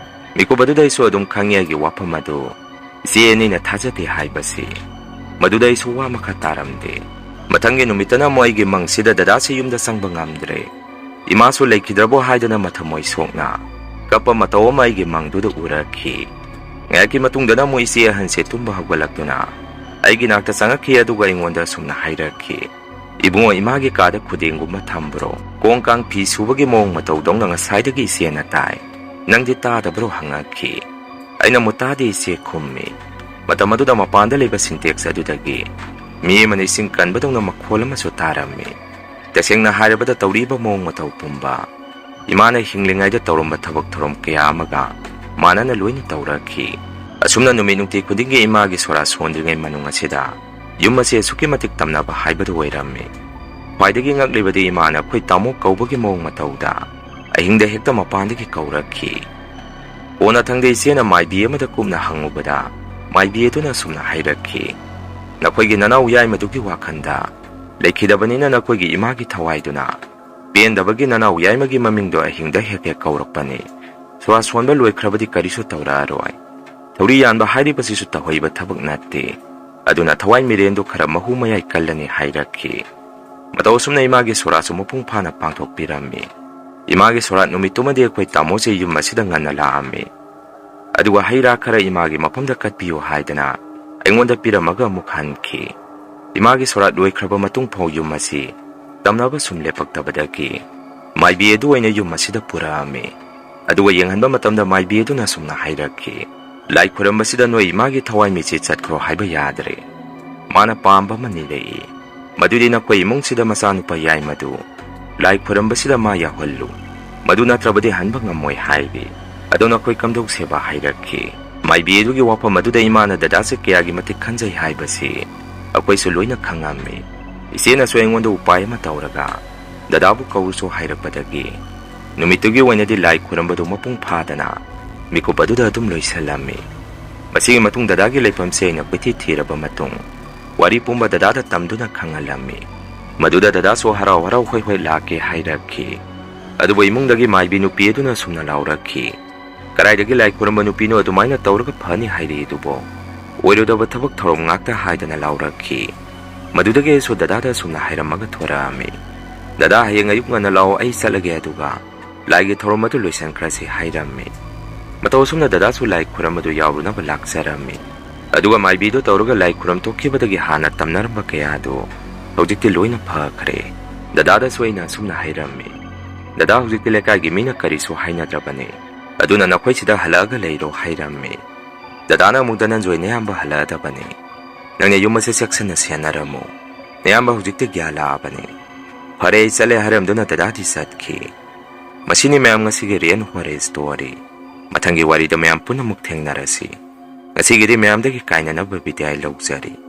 ꯃꯤꯀꯨꯞ ꯑꯗꯨꯗ ꯑꯩꯁꯨ ꯑꯗꯨꯝ ꯈꯪꯉꯤ ꯑꯩꯒꯤ ꯋꯥꯐꯝ ꯑꯗꯨ ꯏꯆꯦ ꯑꯅꯤꯅ ꯊꯥꯖꯗꯦ ꯍꯥꯏꯕꯁꯤ꯫ ꯃꯗꯨꯗ ꯑꯩꯁꯨ ꯋꯥ ꯃꯈꯥ ꯇꯥꯔꯝꯗꯦ꯫ ꯃꯊꯪꯒꯤ ꯅꯨꯃꯤꯠꯇꯅ ꯑꯃꯨꯛ ꯑꯩꯒꯤ ꯃꯪꯁꯤꯗ ꯗꯗꯥꯁꯤ ꯌꯨꯝꯗ ꯆꯪꯕ ꯉꯝꯗ꯭ꯔꯦ꯫ ꯏꯃꯥꯁꯨ ꯂꯩꯈꯤꯗ꯭ꯔꯕꯣ ꯍꯥꯏꯗꯅ ꯃꯊꯃꯣꯏ ꯁꯣꯛꯅ ꯀꯞꯄ ꯃꯇꯧ ꯑꯃ ꯑꯩꯒꯤ ꯃꯪꯗꯨꯗ ꯎꯔꯛꯈꯤ꯫ ꯉꯥꯏꯍꯥꯛꯀꯤ ꯃꯇꯨꯡꯗꯅ ꯑꯃꯨꯛ ꯏꯆꯦ ꯑꯍꯟꯁꯦ ꯇꯨꯝꯕ ꯍꯧꯒꯠꯂꯛꯇꯨꯅ ꯑꯩꯒꯤ ꯅꯥꯛꯇ ꯆꯪꯉꯛꯈꯤ, ꯑꯗꯨꯒ ꯑꯩꯉꯣꯟꯗ ꯑꯁꯨꯝꯅ ꯍꯥꯏꯔꯛꯈꯤ, "ꯏꯕꯨꯡꯉꯣ, ꯏꯃꯥꯒꯤ ꯀꯥꯗ ꯈꯨꯗꯦꯡꯒꯨꯝꯕ ꯊꯝꯕ꯭ꯔꯣ? ꯀꯣꯡ ꯀꯥꯡ ꯐꯤ ꯁꯨꯕꯒꯤ ꯃꯑꯣꯡ ꯃꯇꯧꯗꯧꯅ ꯉꯁꯥꯏꯗꯒꯤ ꯏꯆꯦꯅ ꯇꯥꯏ꯫ ꯅꯪꯗꯤ ꯇꯥꯗꯕ꯭ꯔꯣ?" ꯍꯪꯉꯛꯈꯤ꯫ ꯑꯩꯅ ꯑꯃꯨꯛ, "ꯇꯥꯗꯦ ꯏꯆꯦ" ꯈꯨꯝꯃꯤ꯫ ꯃꯇꯝ ꯑꯗꯨꯗ ꯃꯄꯥꯟꯗ ꯂꯩꯕ ꯁꯤꯟꯇꯦꯛꯁ ꯑꯗꯨꯗꯒꯤ ꯃꯤ ꯑꯃꯅ ꯏꯁꯤꯡ ꯀꯟꯕꯗꯧꯅ ꯃꯈꯣꯜ ꯑꯃꯁꯨ ꯇꯥꯔꯝꯃꯤ꯫ ꯇꯁꯦꯡꯅ ꯍꯥꯏꯔꯕꯗ ꯇꯧꯔꯤꯕ ꯃꯑꯣꯡ ꯃꯇꯧ ꯄꯨꯝꯕ ꯏꯃꯥꯅ ꯍꯤꯡꯂꯤꯉꯩꯗ ꯇꯧꯔꯝꯕ ꯊꯕꯛ ꯊꯧꯔꯝ ꯀꯌꯥ ꯑꯃꯒ ꯃꯥꯟꯅꯅ ꯂꯣꯏꯅ ꯇꯧꯔꯛꯈꯤ꯫ ꯑꯁꯨꯝꯅ ꯅꯨꯃꯤꯠ ꯅꯨꯡꯇꯤ ꯈꯨꯗꯤꯡꯒꯤ ꯏꯃꯥꯒꯤ ꯁꯣꯔꯥ ꯁꯣꯟꯗ꯭ꯔꯤꯉꯩ ꯃꯅꯨꯡ ꯑꯁꯤꯗ ꯌꯨꯝ ꯑꯁꯤ ꯑꯁꯨꯛꯀꯤ ꯃꯇꯤꯛ ꯇꯝꯅꯕ ꯍꯥꯏꯕꯗꯨ ꯑꯣꯏꯔꯝꯃꯤ꯫ ꯈ꯭ꯋꯥꯏꯗꯒꯤ ꯉꯛꯂꯤꯕꯗꯤ ꯏꯃꯥꯅ ꯑꯩꯈꯣꯏ ꯇꯥꯃꯣ ꯀꯧꯕꯒꯤ ꯃꯑꯣꯡ ꯃꯇꯧꯗ ꯑꯍꯤꯡꯗ ꯍꯦꯛꯇ ꯃꯄꯥꯟꯗꯒꯤ ꯀꯧꯔꯛꯈꯤ꯫ ꯀꯣꯟꯅꯊꯪꯗ ꯏꯆꯦꯅ ꯃꯥꯏꯕꯤ ꯑꯃꯗ ꯀꯨꯞꯅ ꯍꯪꯉꯨꯕꯗ ꯃꯥꯏꯕꯤ ꯑꯗꯨꯅ ꯑꯁꯨꯝꯅ ꯍꯥꯏꯔꯛꯈꯤ, ꯅꯈꯣꯏꯒꯤ ꯅꯅꯥꯎ ꯌꯥꯏꯃꯗꯨꯒꯤ ꯋꯥꯈꯜꯗ ꯂꯩꯈꯤꯗꯕꯅꯤꯅ ꯅꯈꯣꯏꯒꯤ ꯏꯃꯥꯒꯤ ꯊꯋꯥꯏꯗꯨꯅ ꯄꯦꯟꯗꯕꯒꯤ ꯅꯅꯥꯎ ꯌꯥꯏꯃꯒꯤ ꯃꯃꯤꯡꯗꯣ ꯑꯍꯤꯡꯗ ꯍꯦꯛ ꯍꯦꯛ ꯀꯧꯔꯛꯄꯅꯤ꯫ ꯁꯣꯔꯥ ꯁꯣꯟꯕ ꯂꯣꯏꯈ꯭ꯔꯕꯗꯤ ꯀꯔꯤꯁꯨ ꯇꯧꯔꯛꯑꯔꯣꯏ꯫ ꯊꯧꯔꯤ ꯌꯥꯟꯕ ꯍꯥꯏꯔꯤꯕꯁꯤꯁꯨ ꯇꯧꯍꯩꯕ ꯊꯕꯛ ꯅꯠꯇꯦ꯫ ꯑꯗꯨꯅ ꯊꯋꯥꯏ ꯃꯤꯔꯦꯟꯗꯨ ꯈꯔ ꯃꯍꯨ ꯃꯌꯥꯏ ꯀꯜꯂꯅꯤ ꯍꯥꯏꯔꯛꯈꯤ꯫ ꯃꯇꯧ ꯑꯁꯨꯝꯅ ꯏꯃꯥꯒꯤ ꯁꯣꯔꯥꯁꯨ ꯃꯄꯨꯡ ꯐꯥꯅ ꯄꯥꯡꯊꯣꯛꯄꯤꯔꯝꯃꯤ꯫ ꯏꯃꯥꯒꯤ ꯁꯣꯔꯥꯠ ꯅꯨꯃꯤꯠꯇꯨꯃꯗꯤ ꯑꯩꯈꯣꯏ ꯇꯥꯃꯣꯁꯦ ꯌꯨꯝ ꯑꯁꯤꯗ ꯉꯟꯅ ꯂꯥꯛꯑꯝꯃꯤ꯫ ꯑꯗꯨꯒ ꯍꯩ ꯔꯥ ꯈꯔ ꯏꯃꯥꯒꯤ ꯃꯐꯝꯗ ꯀꯠꯄꯤꯌꯨ ꯍꯥꯏꯗꯅ ꯑꯩꯉꯣꯟꯗ ꯄꯤꯔꯝꯃꯒ ꯑꯃꯨꯛ ꯍꯟꯈꯤ꯫ ꯏꯃꯥꯒꯤ ꯁꯣꯔꯥꯠ ꯂꯣꯏꯈ꯭ꯔꯕ ꯃꯇꯨꯡ ꯐꯥꯎ ꯌꯨꯝ ꯑꯁꯤ ꯇꯝꯅꯕ ꯁꯨꯝ ꯂꯦꯞꯄꯛꯇꯕꯗꯒꯤ ꯃꯥꯏꯕꯤ ꯑꯗꯨ ꯑꯣꯏꯅ ꯌꯨꯝ ꯑꯁꯤꯗ ꯄꯨꯔꯛꯑꯝꯃꯤ꯫ ꯑꯗꯨꯒ ꯌꯦꯡꯍꯟꯕ ꯃꯇꯝꯗ ꯃꯥꯏꯕꯤ ꯑꯗꯨꯅ ꯑꯁꯨꯝꯅ ꯍꯥꯏꯔꯛꯈꯤ, "ꯂꯥꯏ ꯈꯨꯔꯝꯕꯁꯤꯗ ꯅꯣꯏ ꯏꯃꯥꯒꯤ ꯊꯋꯥꯏ ꯃꯤꯠꯁꯤ ꯆꯠꯈ꯭ꯔꯣ ꯍꯥꯏꯕ ꯌꯥꯗ꯭ꯔꯦ꯫ ꯃꯥꯅ ꯄꯥꯝꯕ ꯑꯃ ꯅꯤꯔꯛꯏ꯫ ꯃꯗꯨꯗꯤ ꯅꯈꯣꯏ ꯏꯃꯨꯡꯁꯤꯗ ꯃꯆꯥꯅꯨꯄꯥ ꯌꯥꯏꯃꯗꯨ ꯂꯥꯏ ꯈꯨꯔꯝꯕꯁꯤꯗ ꯃꯥ ꯌꯥꯎꯍꯜꯂꯨ꯫ ꯃꯗꯨ ꯅꯠꯇ꯭ꯔꯕꯗꯤ ꯍꯟꯕ ꯉꯝꯃꯣꯏ" ꯍꯥꯏꯔꯤ꯫ ꯑꯗꯣ ꯅꯈꯣꯏ ꯀꯝꯗꯧꯁꯦꯕ ꯍꯥꯏꯔꯛꯈꯤ꯫ ꯃꯥꯏꯕꯤ ꯑꯗꯨꯒꯤ ꯋꯥꯐꯝ ꯑꯗꯨꯗ ꯏꯃꯥꯅ ꯗꯗꯥꯁꯦ ꯀꯌꯥꯒꯤ ꯃꯇꯤꯛ ꯈꯟꯖꯩ ꯍꯥꯏꯕꯁꯤ ꯑꯩꯈꯣꯏꯁꯨ ꯂꯣꯏꯅ ꯈꯪꯉꯝꯃꯤ꯫ ꯏꯆꯦꯅꯁꯨ ꯑꯩꯉꯣꯟꯗ ꯎꯄꯥꯏ ꯑꯃ ꯇꯧꯔꯒ ꯗꯗꯥꯕꯨ ꯀꯧꯔꯨꯁꯨ ꯍꯥꯏꯔꯛꯄꯗꯒꯤ ꯅꯨꯃꯤꯠꯇꯨꯒꯤ ꯑꯣꯏꯅꯗꯤ ꯂꯥꯏ ꯈꯨꯔꯝꯕꯗꯨ ꯃꯄꯨꯡ ꯐꯥꯗꯅ ꯃꯤꯀꯨꯞ ꯑꯗꯨꯗ ꯑꯗꯨꯝ ꯂꯣꯏꯁꯤꯜꯂꯝꯃꯤ꯫ ꯃꯁꯤꯒꯤ ꯃꯇꯨꯡ ꯗꯗꯥꯒꯤ ꯂꯩꯐꯝꯁꯦ ꯑꯩꯅ ꯀꯣꯏꯊꯤ ꯊꯤꯔꯕ ꯃꯇꯨꯡ ꯋꯥꯔꯤ ꯄꯨꯝꯕ ꯗꯗꯥꯗ ꯇꯝꯗꯨꯅ ꯈꯪꯍꯜꯂꯝꯃꯤ꯫ ꯃꯗꯨꯗ ꯗꯗꯥꯁꯨ ꯍꯔꯥꯎ ꯍꯔꯥꯎ "ꯍꯣꯏ ꯍꯣꯏ ꯂꯥꯛꯀꯦ" ꯍꯥꯏꯔꯛꯈꯤ꯫ ꯑꯗꯨꯕꯨ ꯏꯃꯨꯡꯗꯒꯤ ꯃꯥꯏꯕꯤ ꯅꯨꯄꯤ ꯑꯗꯨꯅ ꯑꯁꯨꯝꯅ ꯂꯥꯎꯔꯛꯈꯤ, "ꯀꯗꯥꯏꯗꯒꯤ ꯂꯥꯏ ꯈꯨꯔꯝꯕ ꯅꯨꯄꯤꯅꯣ ꯑꯗꯨꯃꯥꯏꯅ ꯇꯧꯔꯒ ꯐꯅꯤ ꯍꯥꯏꯔꯤꯗꯨꯕꯣ? ꯑꯣꯏꯔꯣꯏꯗꯕ ꯊꯕꯛ ꯊꯧꯔꯝ ꯉꯥꯛꯇ" ꯍꯥꯏꯗꯅ ꯂꯥꯎꯔꯛꯈꯤ꯫ ꯃꯗꯨꯗꯒꯤ ꯑꯩꯁꯨ ꯗꯗꯥꯗ ꯑꯁꯨꯝꯅ ꯍꯥꯏꯔꯝꯃꯒ ꯊꯣꯔꯛꯑꯝꯃꯤ, "ꯗꯗꯥ, ꯍꯌꯦꯡ ꯑꯌꯨꯛ ꯉꯟꯅ ꯂꯥꯛꯑꯣ, ꯑꯩ ꯆꯠꯂꯒꯦ, ꯑꯗꯨꯒ ꯂꯥꯏꯒꯤ ꯊꯧꯔꯝ ꯑꯗꯨ ꯂꯣꯏꯁꯤꯟꯈ꯭ꯔꯁꯤ" ꯍꯥꯏꯔꯝꯃꯤ꯫ ꯃꯇꯧ ꯑꯁꯨꯝꯅ ꯗꯗꯥꯁꯨ ꯂꯥꯏ ꯈꯨꯔꯝꯕꯗꯨ ꯌꯥꯎꯔꯨꯅꯕ ꯂꯥꯛꯆꯔꯝꯃꯤ꯫ ꯑꯗꯨꯒ ꯃꯥꯏꯕꯤꯗꯨ ꯇꯧꯔꯒ ꯂꯥꯏ ꯈꯨꯔꯝ ꯊꯣꯛꯈꯤꯕꯗꯒꯤ ꯍꯥꯟꯅ ꯇꯝꯅꯔꯝꯕ ꯀꯌꯥꯗꯨ ꯍꯧꯖꯤꯛꯇꯤ ꯂꯣꯏꯅ ꯐꯈ꯭ꯔꯦ꯫ ꯗꯗꯥꯗꯁꯨ ꯑꯩꯅ ꯑꯁꯨꯝꯅ ꯍꯥꯏꯔꯝꯃꯤ, "ꯗꯗꯥ, ꯍꯧꯖꯤꯛꯇꯤ ꯂꯩꯀꯥꯏꯒꯤ ꯃꯤꯅ ꯀꯔꯤꯁꯨ ꯍꯥꯏꯅꯗ꯭ꯔꯕꯅꯤ, ꯑꯗꯨꯅ ꯅꯈꯣꯏꯁꯤꯗ ꯍꯜꯂꯛꯑꯒ ꯂꯩꯔꯣ" ꯍꯥꯏꯔꯝꯃꯤ꯫ ꯗꯗꯥꯅ ꯑꯃꯨꯛ, "ꯙꯅꯟꯖꯣꯏ, ꯅꯌꯥꯝꯕ ꯍꯜꯂꯛꯑꯗꯕꯅꯤ, ꯅꯪꯅ ꯌꯨꯝ ꯑꯁꯤ ꯆꯦꯛꯁꯤꯟꯅ ꯁꯦꯟꯅꯔꯝꯃꯨ, ꯅꯌꯥꯝꯕ ꯍꯧꯖꯤꯛꯇꯤ ꯒ꯭ꯌꯥꯟ ꯂꯥꯛꯑꯕꯅꯤ"꯫ "ꯐꯔꯦ, ꯑꯩ ꯆꯠꯂꯦ" ꯍꯥꯏꯔꯝꯗꯨꯅ ꯗꯗꯥꯗꯤ ꯆꯠꯈꯤ꯫ ꯃꯁꯤꯅꯤ ꯃꯌꯥꯝ ꯉꯁꯤꯒꯤ ꯔꯦꯟ ꯍꯣꯔꯦ ꯁ꯭ꯇꯣꯔꯤ꯫ ꯃꯊꯪꯒꯤ ꯋꯥꯔꯤꯗ ꯃꯌꯥꯝ ꯄꯨꯟꯅꯃꯨꯛ ꯊꯦꯡꯅꯔꯁꯤ꯫ ꯉꯁꯤꯒꯤꯗꯤ ꯃꯌꯥꯝꯗꯒꯤ ꯀꯥꯏꯅꯅꯕ ꯕꯤꯗꯥꯏ ꯂꯧꯖꯔꯤ꯫